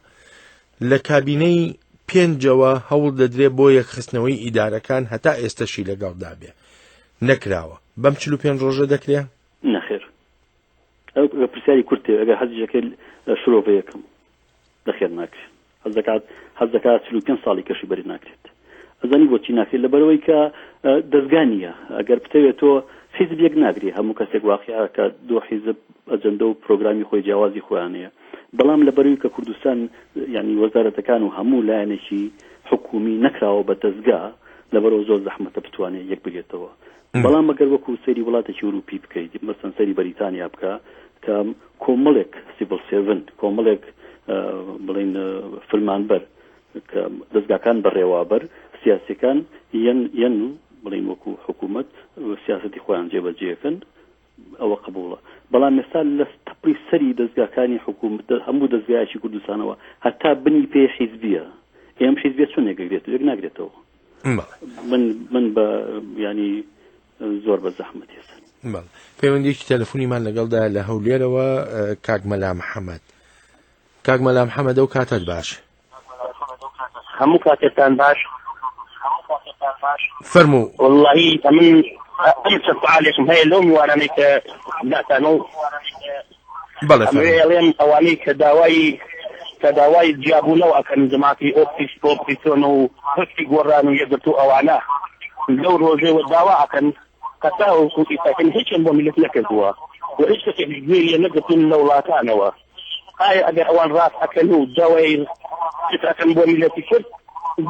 لە کابینەی پێنجەوە هەوڵ دەدرێت بۆ یەکخستنەوەی ئیدارەکان هەتا ئێستەشی لەگەڵدا بێ نەکراوە بەم 45 ڕۆژە دەکرێ؟ نەخێر ئەو پرسیاری کورت تێ ئەگەر حەزیش ئەکەی شرۆڤەیەکم نەخێر ناکرێت حەز دەکات حەز دەکات 45 ساڵی کەشی بەری ناکرێت. ئەزانی بۆچی ناکرێت؟ لەبەرئەوەی کە دەزگا نییە. ئەگەر بتەوێت تۆ حیزب یەک ناگری، هەموو کەسێک واقیعە کە دوو حیزب ئەجەندە و پرۆگرامی خۆی جیاوازی خۆیان هەیە. بەڵام لەبەرئەوی کە کوردستان یانی وەزارەتەکان و هەموو لایەنێکی حکوومی نەکراوە بە دەزگا، لەبەرئەوە زۆر زەحمەتە بتوانێت یەک بگرێتەوە. بەڵام ئەگەر وەکوو سەیری وڵاتێکی ئورووپی بکەیت، مەسەن سەیری بەریتانیا بکە کە کۆمەڵێک سیڤڵ سێرڤنت، کۆمەڵێک بڵێین فرمانبەر کە دەزگاکان بەڕێوابەر سیاسیەکان یەن یەن و بڵین وەکو حکوومەت سیاستی خۆیان جێبەجێەکەن ئەوە قبوڵە بەڵام ئێستا لە تەپڵی سەری دەزگاکانی حکوومەت هەموو دەزگایەکی کوردستانەوە هەتا بنی پێ حیزبیە ئێم حیزبیە چۆن یەکگرێت یەک ناگرێتەوە من من بە ینی زۆر بە زەحمەت ئێستا پەیوەندیکی تەلەفۆنیمان لەگەڵدا لە هەولێرەوە کاک مەلا محەممەد کاک مەلا محەمەد ئەو کاتەت باش. هەموو کاتێکتان باش. فەرموو. وەڵڵاهی ئەمن ئەم چەند سوالێکم هەیە لەو میوانانەی کە داتانە و بەڵێ ئەمەوێ فەرموو. ئەڵێم ئەوانەی کە داوای کە داوای جیابوونەوە ئەکەن جەماعەتی ئۆپیس ئۆپیسۆن و حزبی گۆڕان و یەکگرتوو ئەوانە لەو ڕۆژەوە داوا ئەکەن هەتاوەکو ئیستا هیچیان بۆ میللەت نەکردووە و هیچ کەسێک گوێی لێ نەگرتوون لە وڵاتانەوە. ئایا ئەگەر ئەوان ڕاست ئەکەن و داوای شت ئەکەن بۆ میللەتی کورد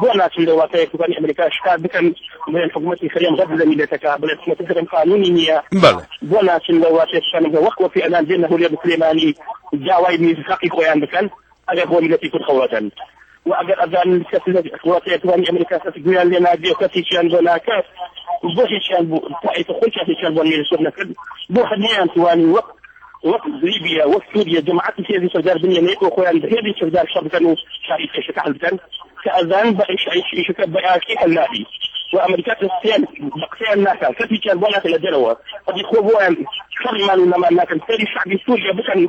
بۆ ناچن لە وڵاتە یەکگرتووەکانی ئەمریکا شکات بکەن بڵێن حکوومەتی هەرێم غەدر لە میللەتەکە بڵێن حکوومەتی هەرێم قانوونی نییە بەڵێ. بۆ ناچن لە وڵاتە یەکگرتووەکانی وەک وەفی ئەلان بێنە هەولێر و سلێمانی داوای حەقی خۆیان بکەن؟ ئەگەر بۆ میللەتی کورد قەوڵەدەن و ئەگەر ئەزانن کەس لە وڵاتە یەکگرتووەکانی ئەمریکا کەس گوێیان لێ ناگرێ و کەس هیچیان بۆ ناکات بۆ هیچیان بۆ تا ئێستا خۆیان هیچیان بۆ میللەتی کورد نەکرد بۆ هەر نەیانتوانی وەک وەک لیبیا وەک سوریە جەماعەتی هێزی چەکدار بنێنە یەکەوە خۆیان بە هێزی چەکدار شەڕ بکەن و شاری کێشەکە حەل بکەن کە ئەزانن بە ئیش ئیشەکە بە ئاشتی حەل نابی و ئەمریکا قسەیان بە قسەیان ناکات کەس هیچیان بۆ ناکات لە دەرەوە ئەدی خۆ بۆیان شەڕی مان و نەمان ناکەن سەیری شەعبی سوریە بکەن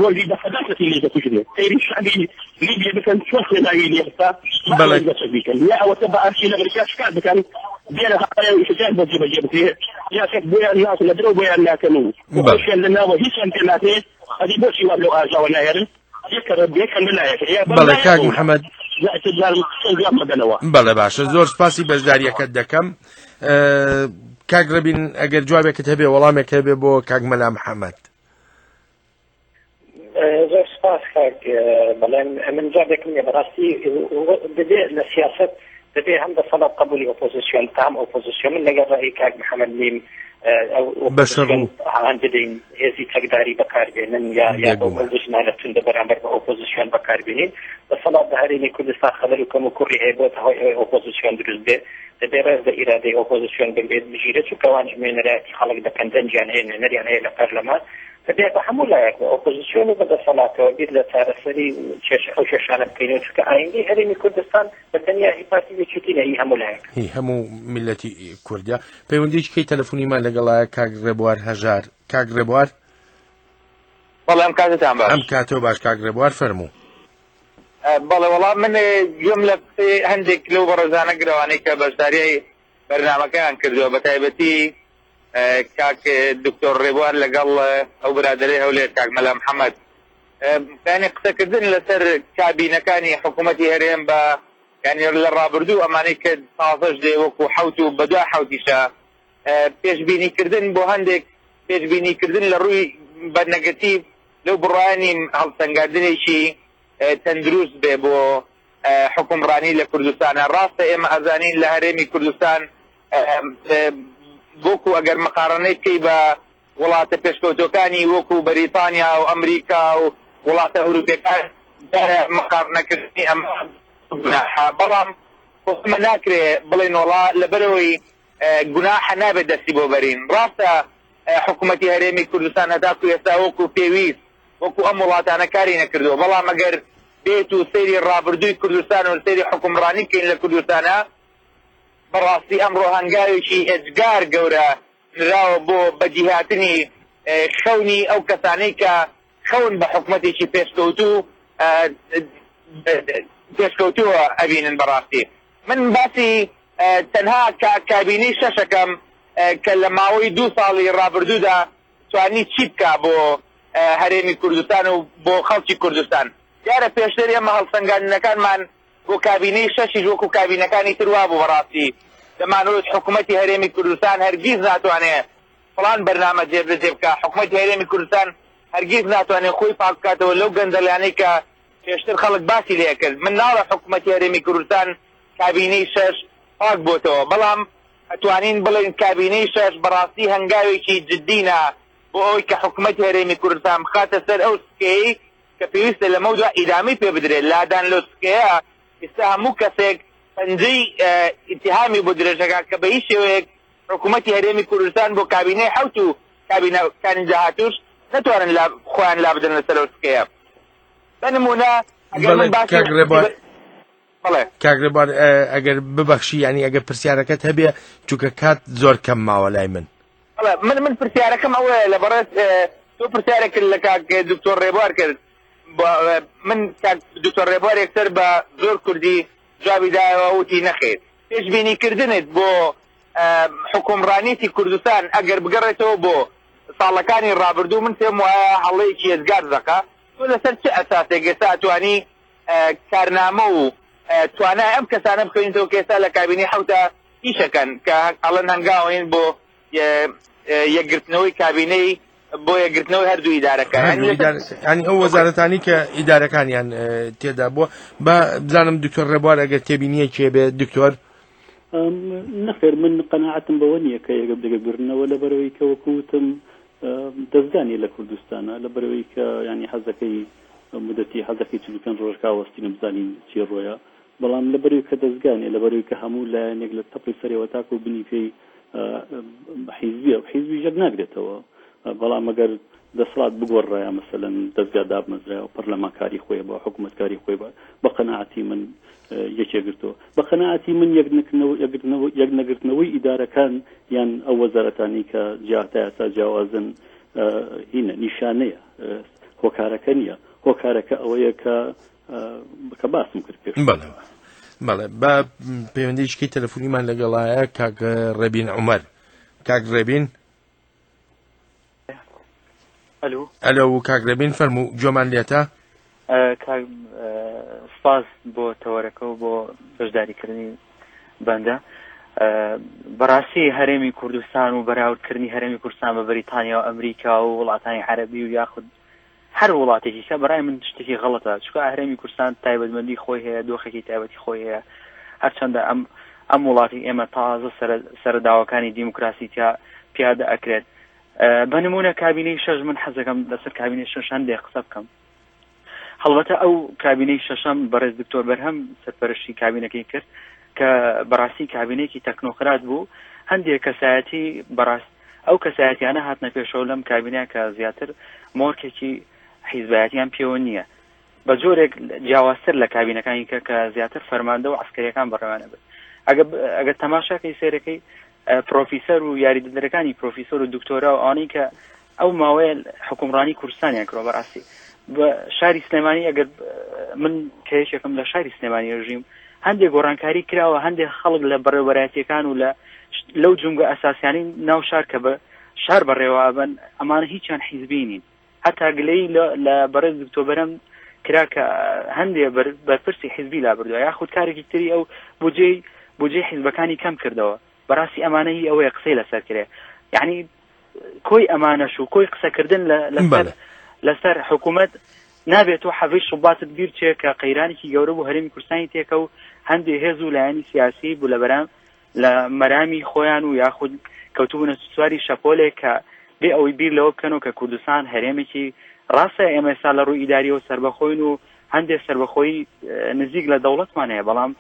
ڕۆژی بە سەدان کەسی لێ دەکوژرێ سەیری شەعبی لیبیا بکەن چۆن خوێناوی لێ خسا با بەڵێ. ئەوەی بەچەک بیکەن یا ئەوەتە بە ئاشتی لە ئەمریکا شکات بکەن بێنە هەقەیە و ئیشەکەیان بۆ جێبەجێ بکرێ یا کەس بۆیان ناکەن لە درەو بۆیان ناکەن و بەڵێ. خۆشیان لە ناوە هیچیان پێ ناکرێ ئەدی بۆچی وا لەو ئاژاوە نایەرن یەکە یەکە لەلایەکە یا بەم بەڵێ لایە کاک بەو لا محەمەد یا ئیتر جار چەند جواب مەدەنەوە. بەڵێ باشە زۆر سپاسی بەشداریەکەت دەکەم ئە، کاک ڕەبین ئەگەر جوابێکت هەبێ وەڵامێک هەبێ بۆ کاک مەلا محەمەد. زۆر سپاس کاک بەڵێن من جوابێکم نیە بەڕاستی دەبێ لە سیاست دەبێ هەم دەسەڵات قبولی ئۆپۆزیسیۆن بکا هەم ئۆپۆزیسیۆن من لەگەڵ ڕەئی کاک محەممەد نیم ئەو بەشەڕ ئۆپۆزیسیۆن و هان بدەین هێزی چەکداری بەکاربێنن یا یا بەو بێگومان. ئەو زمانە توندە بەرامبەر بە ئۆپۆزیسیۆن بەکاربێنین دەسەڵات لە هەرێمی کوردستان خەلەل و کەم و کوڕی هەیە بۆتە هۆی ئەوەی ئۆپۆزیسیۆن دروست بێ دەبێ ڕێز لە ئیرادەی ئۆپۆزیسیۆن بگرێت بگیرێت چونکە ئەوانیش نوێنەرایەتی خەڵک دەکەن دەنگیان هەیە نوێنەریان هەیە لە پەرلەمان دەبێت بە هەموو لایەک بە ئۆپۆزیسیۆن و بە دەسەڵاتەوە بیر لە چارەسەری کێشە ئەو کێشانە بکەینەوە چونکە ئایندەی هەرێمی کوردستان بە تەنیا هی پارتی و یەکێتی نیە هی هەموو لایەکە. هی هەموو میللەتی کوردە. پەیوەندیی کەی تەلەفونیمان لەگەڵایە کاک ڕێبوار هەژار. کاک ڕێبوار؟ بەڵێ ئەم کاتەتان باش. ئەم کاتەو باش کاک ڕێبوار فەرموو. بەڵێ وەڵا من گوێم لە قسەی هەندێک لەو بەڕێزانە گرەوانەی کە بەشداریی بەرنامەکەیان کردووە بە تایبەتی کاک دکتۆر ڕێبوار لەگەڵ ئەو برادەرەی هەولێر کاک مەلا محەممەد یانی قسەکردن لەسەر کابینەکانی حکوومەتی هەرێم بە یانی لە ڕابردوو ئەمانەی کە تازەش دێ وەکو حەوت و بەدوا حەوتیشە پێشبینیکردن بۆ هەندێک پێشبینیکردن لە ڕووی بە نەگەتیڤ لەو بڕوایە نیم هەڵسەنگاندنێکی تەندروست بێ بۆ حوکمڕانی لە کوردستانا. ڕاستە ئێمە ئەزانین لە هەرێمی کوردستان وەکو ئەگەر مقارەنەی بکەی بە وڵاتە پێشکەوتوەکانی وەکو بەریتانیا و ئەمریکا و وڵاتە ئەوروپیەکان دیارە مقارنەکردنی ئەمە گوناحە بەڵام خۆ ئەمە ناکرێ بڵێین وەڵا لەبەرئەوەی گوناحە نابێت دەستی بۆ بەرین. ڕاستە حکومەتی هەرێمی کوردستان هەتاکو ئێستا وەکو پێویست وەکو ئەم وڵاتانە کاری نەکردووە، بەڵام ئەگەر بێت و سەیری ڕابردووی کوردستان و سەیری حوکمڕانی بکەین لە کوردستانا بەڕاستی ئەمڕۆ هەنگاوێکی ئێجگار گەورە نراوە بۆ بەدیهاتنی خەونی ئەو کەسانەی کە خەون بە حکومەتێکی پێشکەوتوو پێشکەوتووە ئەبینن بەڕاستی من باسی تەنها کابینەی شەشەکەم کە لە ماوەی دوو ساڵی ڕابردوودا توانی چی بکا بۆ هەرێمی کوردستان و بۆ خەڵکی کوردستان. دیارە پێشتر ئێمە هەڵسەنگاندنەکانمان بۆ کابینەی شەشیش وەکو کابینەکانی تر وابوو بەڕاستی دەمانوت حکومەتی هەرێمی کوردستان هەرگیز ناتوانێ فڵان بەرنامە جێبەجێ بکا، حکومەتی هەرێمی کوردستان هەرگیز ناتوانێ خۆی پاک بکاتەوە لەو گەندەڵیانەی کە پێشتر خەڵک باسی لێ ئەکرد. من ناڵێم حکومەتی هەرێمی کوردستان کابینەی شەش پاک بۆتەوە، بەڵام ئەتوانین بڵێین کابینەی شەش بەڕاستی هەنگاوێکی جدی نا بۆ ئەوەی کە حکومەتی هەرێمی کوردستان بخاتە سەر ئەو سکەیەی کە پێویستە لەمەودوا ئیدامەی پێ بدرێت. لادان لەو سکەیە ئیستا هەموو کەسێک پەنجەی ئیتیهامی بۆ درێژ ئەکات کە بە هیچ شێوەیەک حکوومەتی هەرێمی کوردستان بۆ کابینەی حەوت و کابینەکانی داهاتووش نەتوانن لا خۆیان لابدەن لەسەر ئەو سکەیە. بە نموونە ئەگەر من بەڵێ باسی کاک ڕێبوار بەڵێ. کاک ڕێبوار ئەگەر ببەخشی یانی ئەگەر پرسیارەکەت هەبێ چونکە کات زۆر کەم ماوە لای من. بەڵێ من من پرسیارەکەم ئەوەیە لە بەڕێز تۆ پرسیارێک کرد لە کاک دکتۆر ڕێبوار کرد من کاک دکتۆر ڕێبوار یەکسەر بە زۆر کوردی جوابی دایەوە وتی نەخێر. پێشبینی کردنت بۆ حوکمڕانیەتی کوردستان ئەگەر بگەڕێتەوە بۆ ساڵەکانی ڕابردوو من پێم وایە هەڵەیەکی یەجگار زەقە. تۆ لەسەر چ ئەساسێک ئێستا ئەتوانی کارنامە و توانای ئەم کەسانە بخوێنیتەوە کە ئێستا لە کابینەی حەوتا ئیشەکەن کە ئەڵێن هەنگاوەین بۆ یەکگرتنەوەی کابینەی بۆ یەکگرتنەوەی هەردوو ئیدارەکە ینی ئەو وەزارەتانی کە ئیدارەکانیان تێدا بووە بە بزانم دکتۆر ڕێبوار ئەگەر تێبینیە کێ بێت دکتۆر نەخێر من قەناعەتم بەوە نییە کە یەکە دەگەگرنەوە لە بەرەوەی کە وەکوتم دەستگانی لە کوردستانە لە بەرەوەی کە ینی حەزەکەی مدەتی حەزەکەی 45 ڕۆژکا وەستین بزانین چی ڕۆیە بەڵام لە بەرەوەی کە دەستگانێ لە بەرەوەی کە هەموو لایەنێک لە تەپڵی سەرەوە تاکو بنی پێی حیزبیە حیزبیش یەک ناگرێتەوە بەڵام ئەگەر دەسەڵات بگۆڕایە مەسەلەن دەزگا دابمەزرایەوە پەرلەمان کاری خۆی بە حکوومەت کاری خۆی بە بە قەناعەتی من یەکێ گرتەوە بە قەناعەتی من یەک یەک نەگرتنەوەی ئیدارەکان یان ئەو وەزارەتانی کە جیاتا یاسا جیاوازن هینە نیشانەیە هۆکارەکە نییە هۆکارەکە ئەوەیە کە کە باسم کرد پێش بەڵێ بەڵێ با پەیوەندیشکی تەلەفۆنیمان لەگەڵایە کاک ڕێبین عومەر کاک ڕێبین ئەلو ئەلو کاک ڕێبین فەرموو گوێمان لێتە کاک سپاس بۆ تەوەرەکە و بۆ بەشداریکردنی بەندە بەڕاستی هەرێمی کوردستان و بەراوردکردنی هەرێمی کوردستان بە بەریتانیا و ئەمریکا و وڵاتانی عەربی و یاخود هەر وڵاتێکی کە بەڕای من شتێکی غەڵەتە چونکە هەرێمی کوردستان تایبەتمەندی خۆی هەیە دۆخێکی تایبەتی خۆی هەیە هەرچەندە ئەم ئەم وڵاتی ئێمە تازە سەرەداوەکانی دیموکراسی تیا پیادە ئەکرێت بە نمونە کابینەی شەش من حەزەکەم لەسەر کابینەی شەش هەندێک قسە بکەم هەڵبەتە ئەو کابینەی شەشەم بەڕێز دکتۆر بەرهەم سەرپەرشتی کابینەکەی کرد کە بەڕاستی کابینێکی تەکنۆکرات بوو هەندێک کەسایەتی بەڕاست ئەو کەسایەتیانە هاتنە پێشەوە لەم کابینە کە زیاتر مۆرکێکی حیزبایەتیان پێوە نییە بە جۆرێک جیاوازتر لە کابینەکانی کە کە زیاتر فەرماندە و عسکەریەکان بەڕێوانە بن ئەگە تەماشاکەی سێرەکەی پرۆفیسەر و یاریدەدەرەکانی پرۆفیسۆر و دکتۆرا و ئەوانەی کە ئەو ماوەیە حکومڕانی کوردستانیان کردوە بەڕاستی بە شاری سلێمانی ئەگەر من کە یەکێکم لە شاری سلێمانی ژیم هەندێک گۆڕانکاری کراوە هەندێک خەڵک لە بەڕێوەبەرایەتیەکان و لە لەو جومگە ئەساسیانی ناو شار کە بە شار بەڕێوەبن ئەمانە هیچیان حیزبی نین هەتا گلەی لە بەڕێز دکتۆبەرم کرا کە هەندێ بەرپرسی حیزبی لابردووە یاخود کارێکی تری ئەو بودجەی بودجەی حیزبەکانی کەم کردەوە بەڕاستی ئەمانە هی ئەوەیە قسەی لەسەر کرێ یعنی کۆی ئەمانەش و کۆی قسەکردن لەسەر لەسەر حکوومەت نابێت تۆ حەڤەی شوباتت بیر چێ کە قەیرانێکی گەورە بوو هەرێمی کوردستانی تێکە و هەندێ هێز و لایەنی سیاسی بوو لە بەرام لە مەرامی خۆیان و یاخود کەوتبوونە سواری شەپۆلێک کە بێ ئەوەی بیر لەوە بکەنەوە کە کوردستان هەرێمێکی ڕاستە ئێمە ئێستا لە ڕووی ئیداریەوە سەربەخۆین و هەندێک سەربەخۆی نزیک لە دەوڵەتمان هەیە بەڵام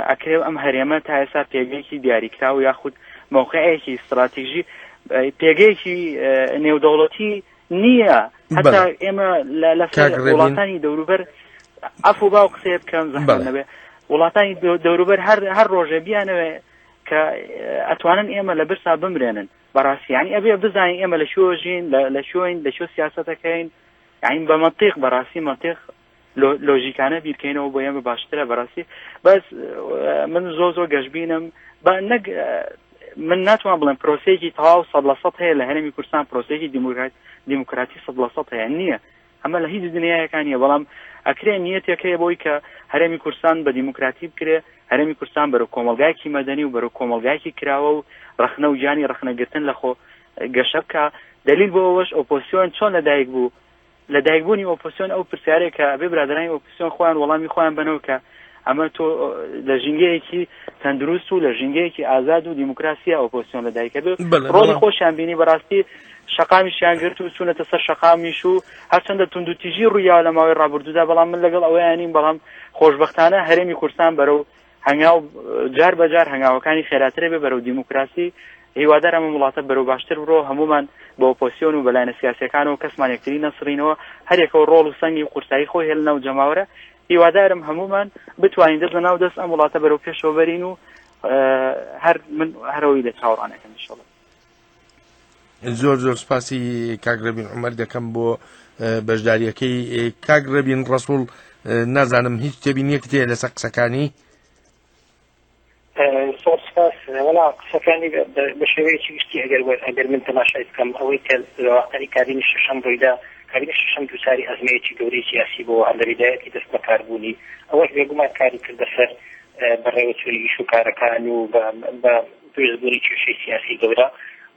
ئەکرێ ئەم هەرێمە تا ئێستا پێگەیەکی دیاریکراو یاخود مەوقعێکی استراتیژی پێگەیەکی نێودەوڵەتی نییە هەتا ئێمە لە وڵاتانی دەوروبەر ئەفو باو قسەیە بکەم زەحمەت نەبێ وڵاتانی دەوروبەر هەر هەر ڕۆژێ بیانەوێ کە ئەتوانن ئێمە لە برسا بمرێنن بەڕاستی یعنی ئەبێ بزانین ئێمە لە کوێ ژین لە کوێین لە کوێ سیاسەتەکەین یعنی بە مەنتیق بەڕاستی مەنتیق لۆژیکانە بیرکەینەوە بۆ ئێمە باشترە بەڕاستی بەس من زۆ زۆر گەشببینم بە نەک من ناتوان بڵێم پرۆسەیەکی تەواو سە لە سە هەیە لە هەرێمی کوردستان پرۆسەیەکی دیموکراتی سە لە سە هەیە نییە. ئەمە لە هیچ دنیایەکان نیە بەڵام ئەکرێ نیەتێک هەیە بۆی کە هەرێمی کوردستان بە دیموکراتی بکرێ هەرێمی کوردستان بەرەو کۆمەڵگایەکی مەدەنی و بەرەو کۆمەڵگایەکی کراوە و ڕەخنە و گیانی ڕەخنەگرتن لە خۆ گەشە بکا دەلیل بۆ ئەوەش ئۆپۆسیۆن چۆن لەدایک بوو لەدایکبوونی ئۆپۆسیۆن ئەو پرسیارێک کە ئەبێ برادرانی ئۆپۆسیۆن خۆیان وەڵامی خۆیان بەنەوە کە ئەمە تۆ لە ژینگەیەکی تەندروست و لە ژینگەیەکی ئازاد و دیموکراسیە ئۆپۆسیۆن لە دایکە بێ ڕۆڵی خۆشیان بینی بەڕاستی شەقامیشیان گرت و چوونەتە سەر شەقامیش و هەرچەندە توندوتیژی ڕوویاوە لە ماوەی ڕابردوودا بەڵام من لەگەڵ ئەوەیان نیم بەڵام خۆشبەختانە هەرێمی کوردستان بەرەو هەنگاو جار بە جار هەنگاوەکانی خێراترە بێ بەرەو دیموکراسی هیوادارم ئەم وڵاتە بەرەو باشتر بڕۆ هەمومان بە ئۆپۆسیۆن و بەلایەنە سیاسەکانەوە کەسمان یەکتری نەسڕینەوە هەرێکەوە ڕۆڵ و سەنگی و قورسایی خۆی هێلنەوە جەماوەرە هیوادارم هەمومان بتوانین دەست لەناو دەست ئەم وڵاتە بەرەو پێشەوە بەرین و هەر من هەرەوەی لە چاوەڕانەکەم ئینشەڵا. زۆر زۆر سپاسی کاک ڕێبین عومەر دەکەم بۆ بەشداریەکەی کاک ڕێبین ڕەسوڵ نازانم هیچ تێبینیەکت هەیە لەسەر قسەکانی زۆر سپاس وەڵا قسەکانی بە شێوەیەکی گشتی ئەگەر ئەگەر من تەماشای بکەم ئەوەی کە لە واقعی کابینی شەشەم ڕوویدا کابینی شەشەم دووچاری ئەزمەیەکی گەورەی سیاسی بۆ هەر لە بیدایەتی دەست بەکاربوونی ئەوەش بێگومان کاری کردە سەر بەڕێوەچوونی ئیش و کارەکان و بە دروستبوونی کێشەی سیاسی گەورە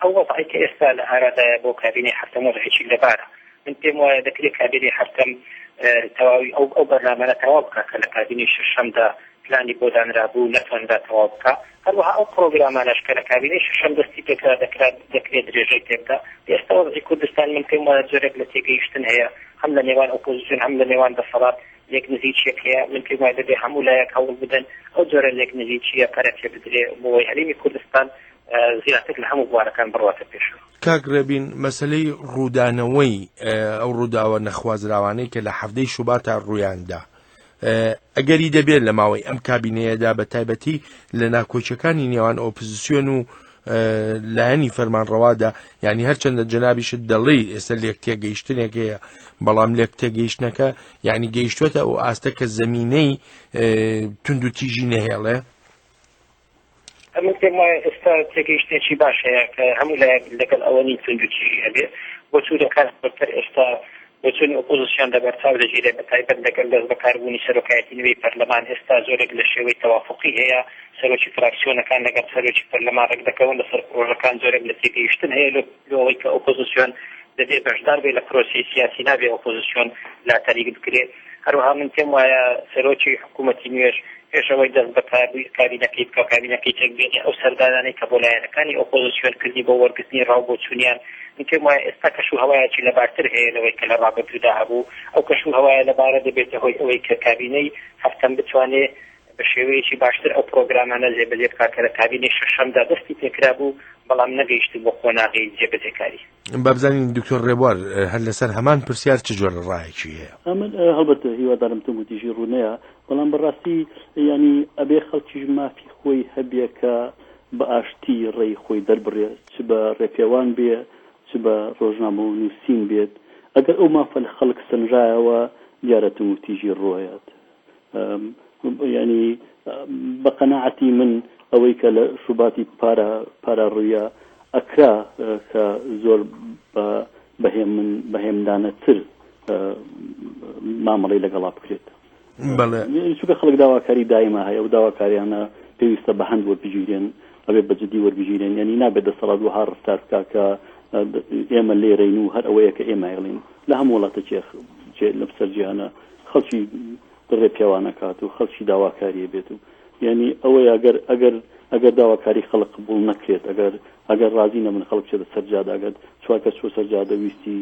ئەو وەزعەی کە ئێستا لە ئارادایە بۆ کابینەی حەفتەم وەزعێکی لەبارە من پێم وایە دەکرێت کابینەی حەفتەم تەواوی ئەو ئەو بەرنامانە تەواو بکات کە لە کابینەی شەشەمدا پلانی بۆ دانرابوو نەتوانرا تەواو بکا هەروەها ئەو پرۆگرامانەش کە لە کابینەی شەشەم دەستی پێکرا دەکرا دەکرێت درێژەی پێ بدا ئێستا وەزعی کوردستان من پێم وایە جۆرێک لە تێگەیشتن هەیە هەم لە نێوان ئۆپۆزیسیۆن هەم لە نێوان دەسەڵات لێک نزیکیەک هەیە من پێم وایە دەبێ هەموو لایەک هەوڵ بدەن ئەو جۆرە لێک نزیکیە پەرە پێ بدرێ بۆ ئەوەی هەرێمی کوردستان زیاتر لە هەموو بوارەکان بڕواتە پێشەوە. کاک ڕێبین مەسەلەی ڕوودانەوەی ئەو ڕووداوە نەخوازراوانەی کە لە حەڤدەی شوباتا ڕوویاندا ئەگەری دەبێت لە ماوەی ئەم کابینەیەدا بە تایبەتی لە ناکۆکیەکانی نێوان ئۆپزسیۆن و لایەنی فەرمانڕەوادا یعنی هەرچەندە جەنابیشت دەڵێی ئێستا لێک تێگەیشتنێک هەیە بەڵام لێک تێگەیشتنەکە یعنی گەیشتوەتە ئەو ئاستە کە زمینەی تونند و تیژی نەهێڵێ ئەمن پێم وایە ئێستا تێگەیشتنێکی باش هەیە کە هەموو لایەک لەگەڵ ئەوە نین توندوتیژی هەبێ بۆچوونەکان زۆرتر ئێستا بۆچوونی ئۆپۆزسیۆن لەبەرچاو دەگیرێت بە تایبەت لەگەڵ دەستبەکاربوونی سەرۆکایەتی نوێی پەرلەمان ئێستا زۆرێک لە شێوەی تەوافوقی هەیە سەرۆکی فراکسیۆنەکان لەگەڵ سەرۆکی پەرلەمان ڕێکدەکەون لەسەر پرۆژەکان جۆرێک لە تێگەیشتن هەیە لۆ ئەوەی کە ئۆپۆزسیۆن دەبێ بەشدار بێ لە پرۆسەی سیاسی نابێ ئۆپۆزسیۆن لاتەریک بکرێ هەروەها من پێم وایە سەرۆکی حکوومەتی نوێش پێش ئەوەی دەست بە کابینەکەی بکا کابینەکەی تێک بێنێ ئەو سەردانانەی کە بۆ لایەنەکانی ئۆپۆزسیۆن کردی بۆ وەرگرتنی ڕا و بۆچوونیان من پێم وایە ئێستا کەش و هەوایەکی لەبارتر هەیە لەوەی کە لە ڕابردوودا هەبوو ئەو کەش و هەوایە لەبارە دەبێتە هۆی ئەوەی کە کابینەی هەفتەم بتوانێ بە شێوەیەکی باشتر ئەو پرۆگرامانە جێبەجێ بکات کە لە کابینەی شەشەمدا دەستی پێکرابوو بەڵام نەگەیشتبووە قۆناغی جێبەجێکاری. با بزانین دکتۆر ڕێبوار هەر لەسەر هەمان پرسیار چ جۆرە ڕایەکی هەیە؟ ئەمن هەڵبەت هیوادارم توندوتیژی ڕوونەیە بەڵام بەڕاستی یانی ئەبێ خەڵکیش مافی خۆی هەبێ کە بە ئاشتی ڕێی خۆی دەربڕێ چ بە ڕێپێوان بێ چ بە ڕۆژنامە و نووسین بێت ئەگەر ئەو مافە لە خەڵک سەنرایەوە دیارە توندوتیژی ڕووەیات یانی بە قەناعەتی من ئەوەی کە لە شوباتی پارە پارە ڕوویە ئەکرا کە زۆر بە بەهێمن بەهێمدانەتر مامەڵەی لەگەڵا بکرێت بەڵێ چونکە خەڵک داواکاری دایمە هەیە و داواکاریانە پێویستە بە هەند وەربگیرێن ئەبێ بە جدی وەربگیرێن یعنی نابێت دەسەڵات وەها ڕفتار بکا کە ئێمە لێرەین و هەر ئەوەیە کە ئێمە هێڵین لە هەموو وڵاتە لە سەر جیهانە خەڵکی ڕێ پێوانەکات و خەڵکی داواکاریە بێت و یعنی ئەوەی ئەگەر ئەگەر ئەگەر داواکاری خەڵک قبول نەکرێت ئەگەر ئەگەر ڕازی نەبن خەڵک بچێتە سەر جادە ئەگەر چوار کەس چوە سەر جادە ویستی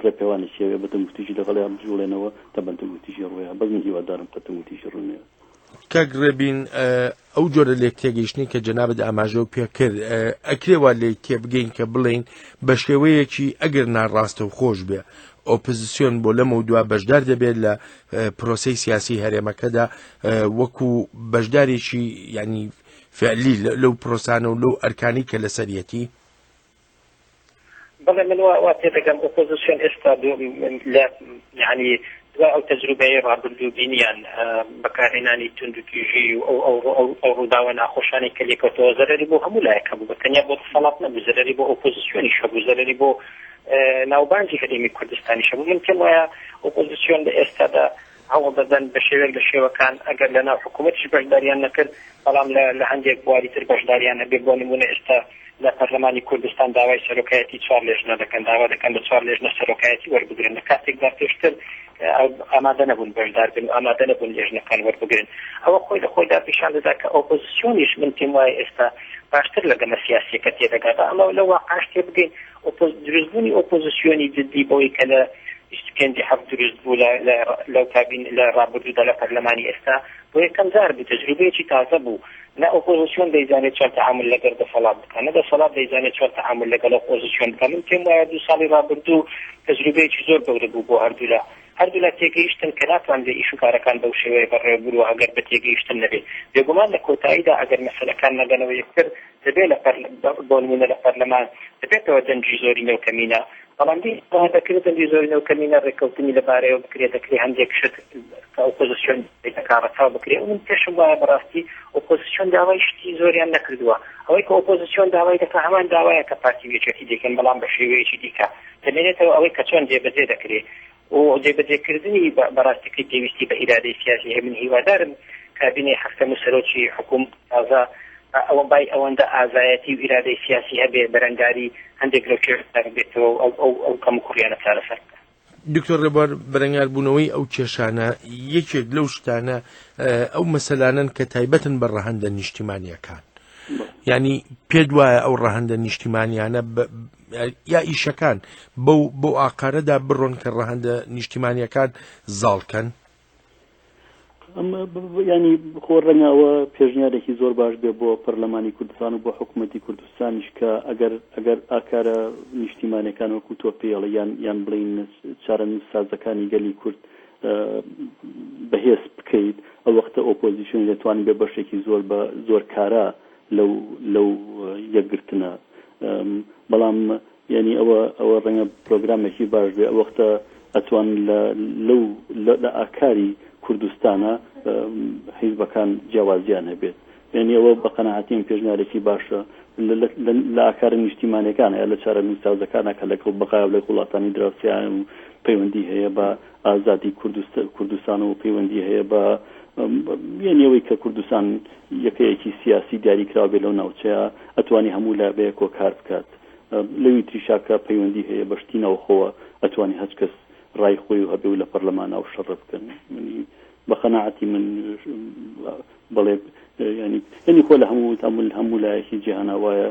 ڕێپێوانێکی هەبێ بە تەنگوتیژی لەگەڵیان بجوڵێنەوە تەبەن تەنگوتیژی ڕوویە بەس من هیوادارم قەت تەنگوتیژی ڕوو نەیەت. کاک ڕێبین ئەو جۆرە لێک تێگەیشتنی کە جەنابت ئاماژەو پێ کرد ئەکرێ وا لێی تێبگەین کە بڵێین بە شێوەیەکی ئەگەر ناڕاستەوخۆش بێ ئۆپزسیۆن بۆ لەمە دوا بەشدار دەبێت لە پرۆسەی سیاسی هەرێمەکەدا وەکو بەشدارێکی ینی فعلی لەو پرۆسانە و لەو ئەرکانی کە لەسەریەتی بەڵێ من وا تێدەگەم ئۆپۆزیسیۆن ئێستا لە یعنی. دوای ئەو تەجروبەیەی ڕابردوو بینیان بەکارهێنانی توندوتیژی و ئەو ئەو ئەو ئەو ڕووداوە ناخۆشانەی کە لێکەوتەوە زەرەری بۆ هەموو لایەک هەبوو بە تەنیا بۆ دەسەڵات نەبوو زەرەری بۆ ئۆپۆزیسیۆنیش هەبوو زەرەری بۆ ناوبانگی هەرێمی کوردستانیش هەبوو من پێم وایە ئۆپۆزیسیۆن لە ئێستادا هەوڵ دەدەن بە شێوەیەک لە شێوەکان ئەگەر لە ناو حکوومەتیش بەشداریان نەکرد بەڵام لە هەندێک بواری تر بەشداریان هەبێت بۆ نموونە ئێستا لە پەرلەمانی کوردستان داوای سەرۆکایەتی چوار لێژنە دەکەن، داوا دەکەن لە چوار لێژنە سەرۆکایەتی وەربگرن، لە کاتێکدا پێشتر ئامادە نەبوون بەشدار بن و ئامادە نەبوون لێژنەکان وەربگرن. ئەوە خۆی لە خۆیدا پیشان دەدا کە ئۆپۆزسیۆنیش من پێم وایە ئێستا باشتر لە گەمە سیاسییەکە تێدەگات. با ئەمە لەو واقعەش تێبگەین، دروستبوونی ئۆپۆزسیۆنی جددی بەوەی کە لە 25 ی حەفت دروست بوو لەو کابین لە ڕابردوودا لە پەرلەمانی ئێستا بۆ یەکەم جار بوو، تەجروبەیەکی تازە بوو. نە ئۆپۆزسیۆن دەیزانێت چۆن تەعامول لەگەڵ دەسەڵات بکات، نە دەسەڵات دەیزانێت چۆن تەعامول لەگەڵ ئۆپۆزسیۆن بکات. من پێم وایە دوو ساڵی ڕابردوو تەجروبەیەکی زۆر گەورە بوو بۆ هەردوولا. هەردوولا تێگەیشتن کە ناتوانرێت ئیش و کارەکان بەو شێوەیە بەڕێوە بروە ئەگەر بە تێگەیشتن نەبێت. بێگومان لە کۆتاییدا ئەگەر مەسەلەکان نەگەنەوە یەکتر، دەبێت لە بۆ نموونە لە پەرلەمان دەبێتەوە دەنگی زۆرینە و کەمینە، بەڵام دیسان دەکرێت دەنگی زۆرینە و کەمینە ڕێککەوتنی لەبارەیەوە بکرێت، دەکرێت هەندێک شت کە ئۆپۆزسیۆن دەکات ڕەچاو بکرێت. من پێشم وایە بەڕاستی ئۆپۆزسیۆن داوای شتی زۆریان نەکردووە. ئەوەی کە ئۆپۆزسیۆن داوای دەکات هەمان داوایە کە پارتی و یەکێتی دەیکەن، بەڵام بە شێوەیەکی دیکە. دەمێنێتەوە ئەوەی کە چۆن جێبەجێ دەکرێت و جێبەجێکردنی بەڕاستیی پێویستی بە ئیرادەی سیاسی هەیە. من هیوادارم کابینەی حەفتەم و سەرۆکی حکووم تازە ئەوە بای ئەوەندە ئازایەتی و ئیرادەی سیاسی هەبێ بەرەنگاری هەندێک لەو کێشانە بێتەوە و ئەو ئەو ئەو کەموکوڕیانە چارەسەر بکات. دکتۆر ڕێبوار بەرەنگاربوونەوەی ئەو کێشانە یەکێک لەو شتانە ئەو مەسەلانەن کە تایبەتن بە ڕەهەندە نیشتیمانیەکان ینی پێت وایە ئەو ڕەهەندە نیشتیمانیانە یا ئیشەکان بەو بۆ ئاقارەدا بڕۆن کە ڕەهەندە نیشتیمانیەکان زاڵکەن؟ ینی خۆ ڕەنگە ئەوە پێشنیارێکی زۆر باش بێ بۆ پەرلەمانی کوردستان و بۆ حکوومەتی کوردستانیش کە ئەگەر ئەگەر ئاکارە نیشتیمانەکان وەکو تۆ پێڵە یان یان بڵین چارەنووسسازەکانی گەلی کورد بەهێز بکەیت ئەو وەختە ئۆپۆزیسیۆن دەتوانێت بێ بەشێکی زۆر بە زۆر کارا لەو لەو یەکگرتنە بەڵام یانی ئەوە ئەوە ڕەنگە پرۆگرامێکی باش بێ ئەو وەختە ئەتوان لە لەو لە ئاکاری کوردستانە حیزبەکان جیاوازیان هەبێت یعنی ئەوە بە قەناعەتی من پێشنیارێکی باشە لە ئاکارە نیشتیمانەکان هەیە لە چارەنووسسازەکانە کە لەگەڵ بەغا و لەگەڵ وڵاتانی دراوسێیان و پەیوەندی هەیە بە ئازادی کوردستان و پەیوەندی هەیە بە یعنی ئەوەی کە کوردستان یەکەیەکی سیاسی دیاریکراو بێ لەو ناوچەیە ئەتوانی هەموو لا بەیەکەوە کار بکات لەوی تریشا کە پەیوەندی هەیە بە شتی ناوخۆوە ئەتوانی هەچ کەس ڕای خۆی و هەبێ و لە پەرلەمانا و شەڕە بکەن منی بە قەناعەتی من بەڵێ ینی ینی خۆ لە هەموو هەموو هەموو لایەکی جیهانا وایە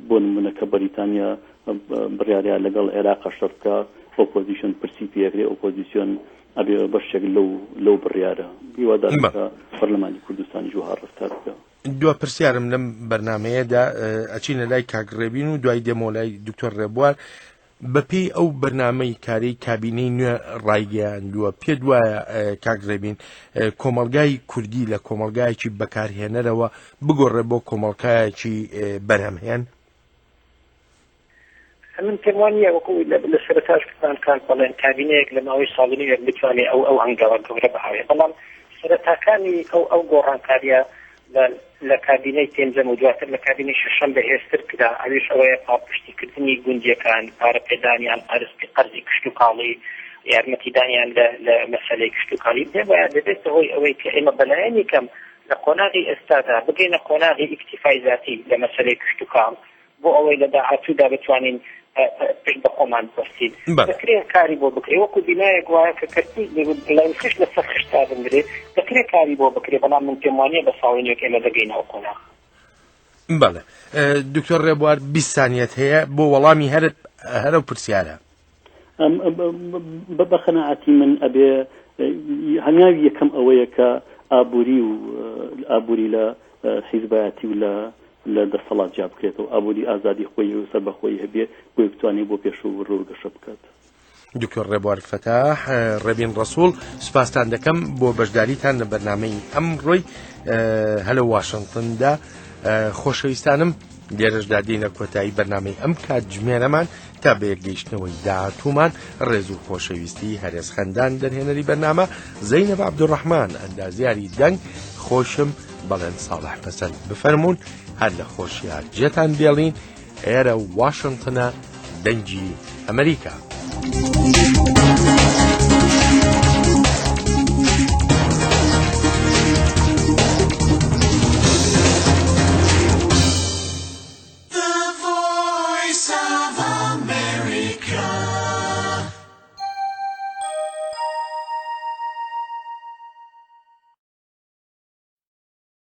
بۆ نمونە کە بەریتانیا بڕیاریا لەگەڵ عێراق شەڕ بکە ئۆپۆزیشن پرسی پێکرێ ئۆپۆزیسیۆن ئەبێ بەشێک لەو لەو بڕیارە هیوادارم کە پەرلەمانی کوردستانیش وەها ڕەفتار بکە. دوا پرسیارم لەم بەرنمەیەدا ئەچینە لای کاک ڕێبین و دوای دێمەوە لای دکتۆر ڕێبوار بەپێی ئەو بەرنمەی کاری کابینەی نوێ ڕایگەیاندووە پێت وایە کاک ڕێبین کۆمەلگای کوردی لە کۆمەلگایەکی بەکارهێنەرەوە بگۆڕێ بۆ کۆمەلکایەکی بەرهەمهێن؟ من پێم وا نییە وەکو لە سەرەتاش گوتمان کاک بەڵێن کابینەیەک لە ماوەی ساڵ و نیوێک بتوانێ ئەو ئەو هەنگاوە گەورە بهاوێ بەڵام سەرەتاکانی ئەو ئەو گۆڕانکاریە لە لە کابینەی پێنجەم و دواتر لە کابینەی شەشەم بەهێزتر کرا ئەویش ئەوەیە پاڵپشتیکردنی گوندیەکان پارەپێدانیان قەرزی قەرزی کشتوکاڵی یارمەتیدانیان لە لە مەسەلەی کشتوکاڵی پێم وایە دەبێتە هۆی ئەوەی کە ئێمە بەلایەنی کەم لە قۆناغی ئێستادا بگەینە قۆناغی ئیکتیفای زاتی لە مەسەلەی کشتوکاڵ بۆ ئەوەی لە داهاتوودا بتوانین پشت بە خۆمان ببەستین. دەکرێت کاری بۆ بکرێت، وەکو بینایەک وایە کە کەرتی بڵێن خشت لەسەر خشت دابندرێت، دەکرێت کاری بۆ بکرێت، بەڵام من پێم وانییە بە ساڵی نوێک ئێمە دەگەینە ئەو قۆناغە. بەڵێ دکتۆر ڕێبوار 20 سانیەت هەیە بۆ وەڵامی هەر هەر ئەو پرسیارە. بە قەناعەتی من ئەبێ هەنگاوی یەکەم ئەوەیە کە ئابووری و ئابووری لە حیزبایەتی و لە لە دەسەڵات جیا بکرێتەوە، ئابووری ئازادی خۆی و سەربەخۆیی هەبێ بۆی بتوانێت بۆ پێشوو وڕ و گەشە بکات. دکتۆر ڕێبوار فەتاح، ڕێبین ڕەسوڵ، سوپاستان دەکەم بۆ بەشداریتان لە بەرنامەی ئەمڕۆی هەلۆ واشنتندا. خۆشەویستانم لێرەشدا دێینە کۆتایی بەرنامەی ئەم کاتژمێرەمان. تا بەیەکگەیشتنەوەی داهاتوومان ڕێز و خۆشەویستی هەرێز خەندان دەرهێنەری بەرنامە زەینەب عەبدولڕەحمان ئەندازیاری دەنگ خۆشم بەڵێن ساڵح پەسەند بفەرموون هەر لە خۆشیا جێتان بێڵین ئێرە واشنتنە دەنگی ئەمریکا.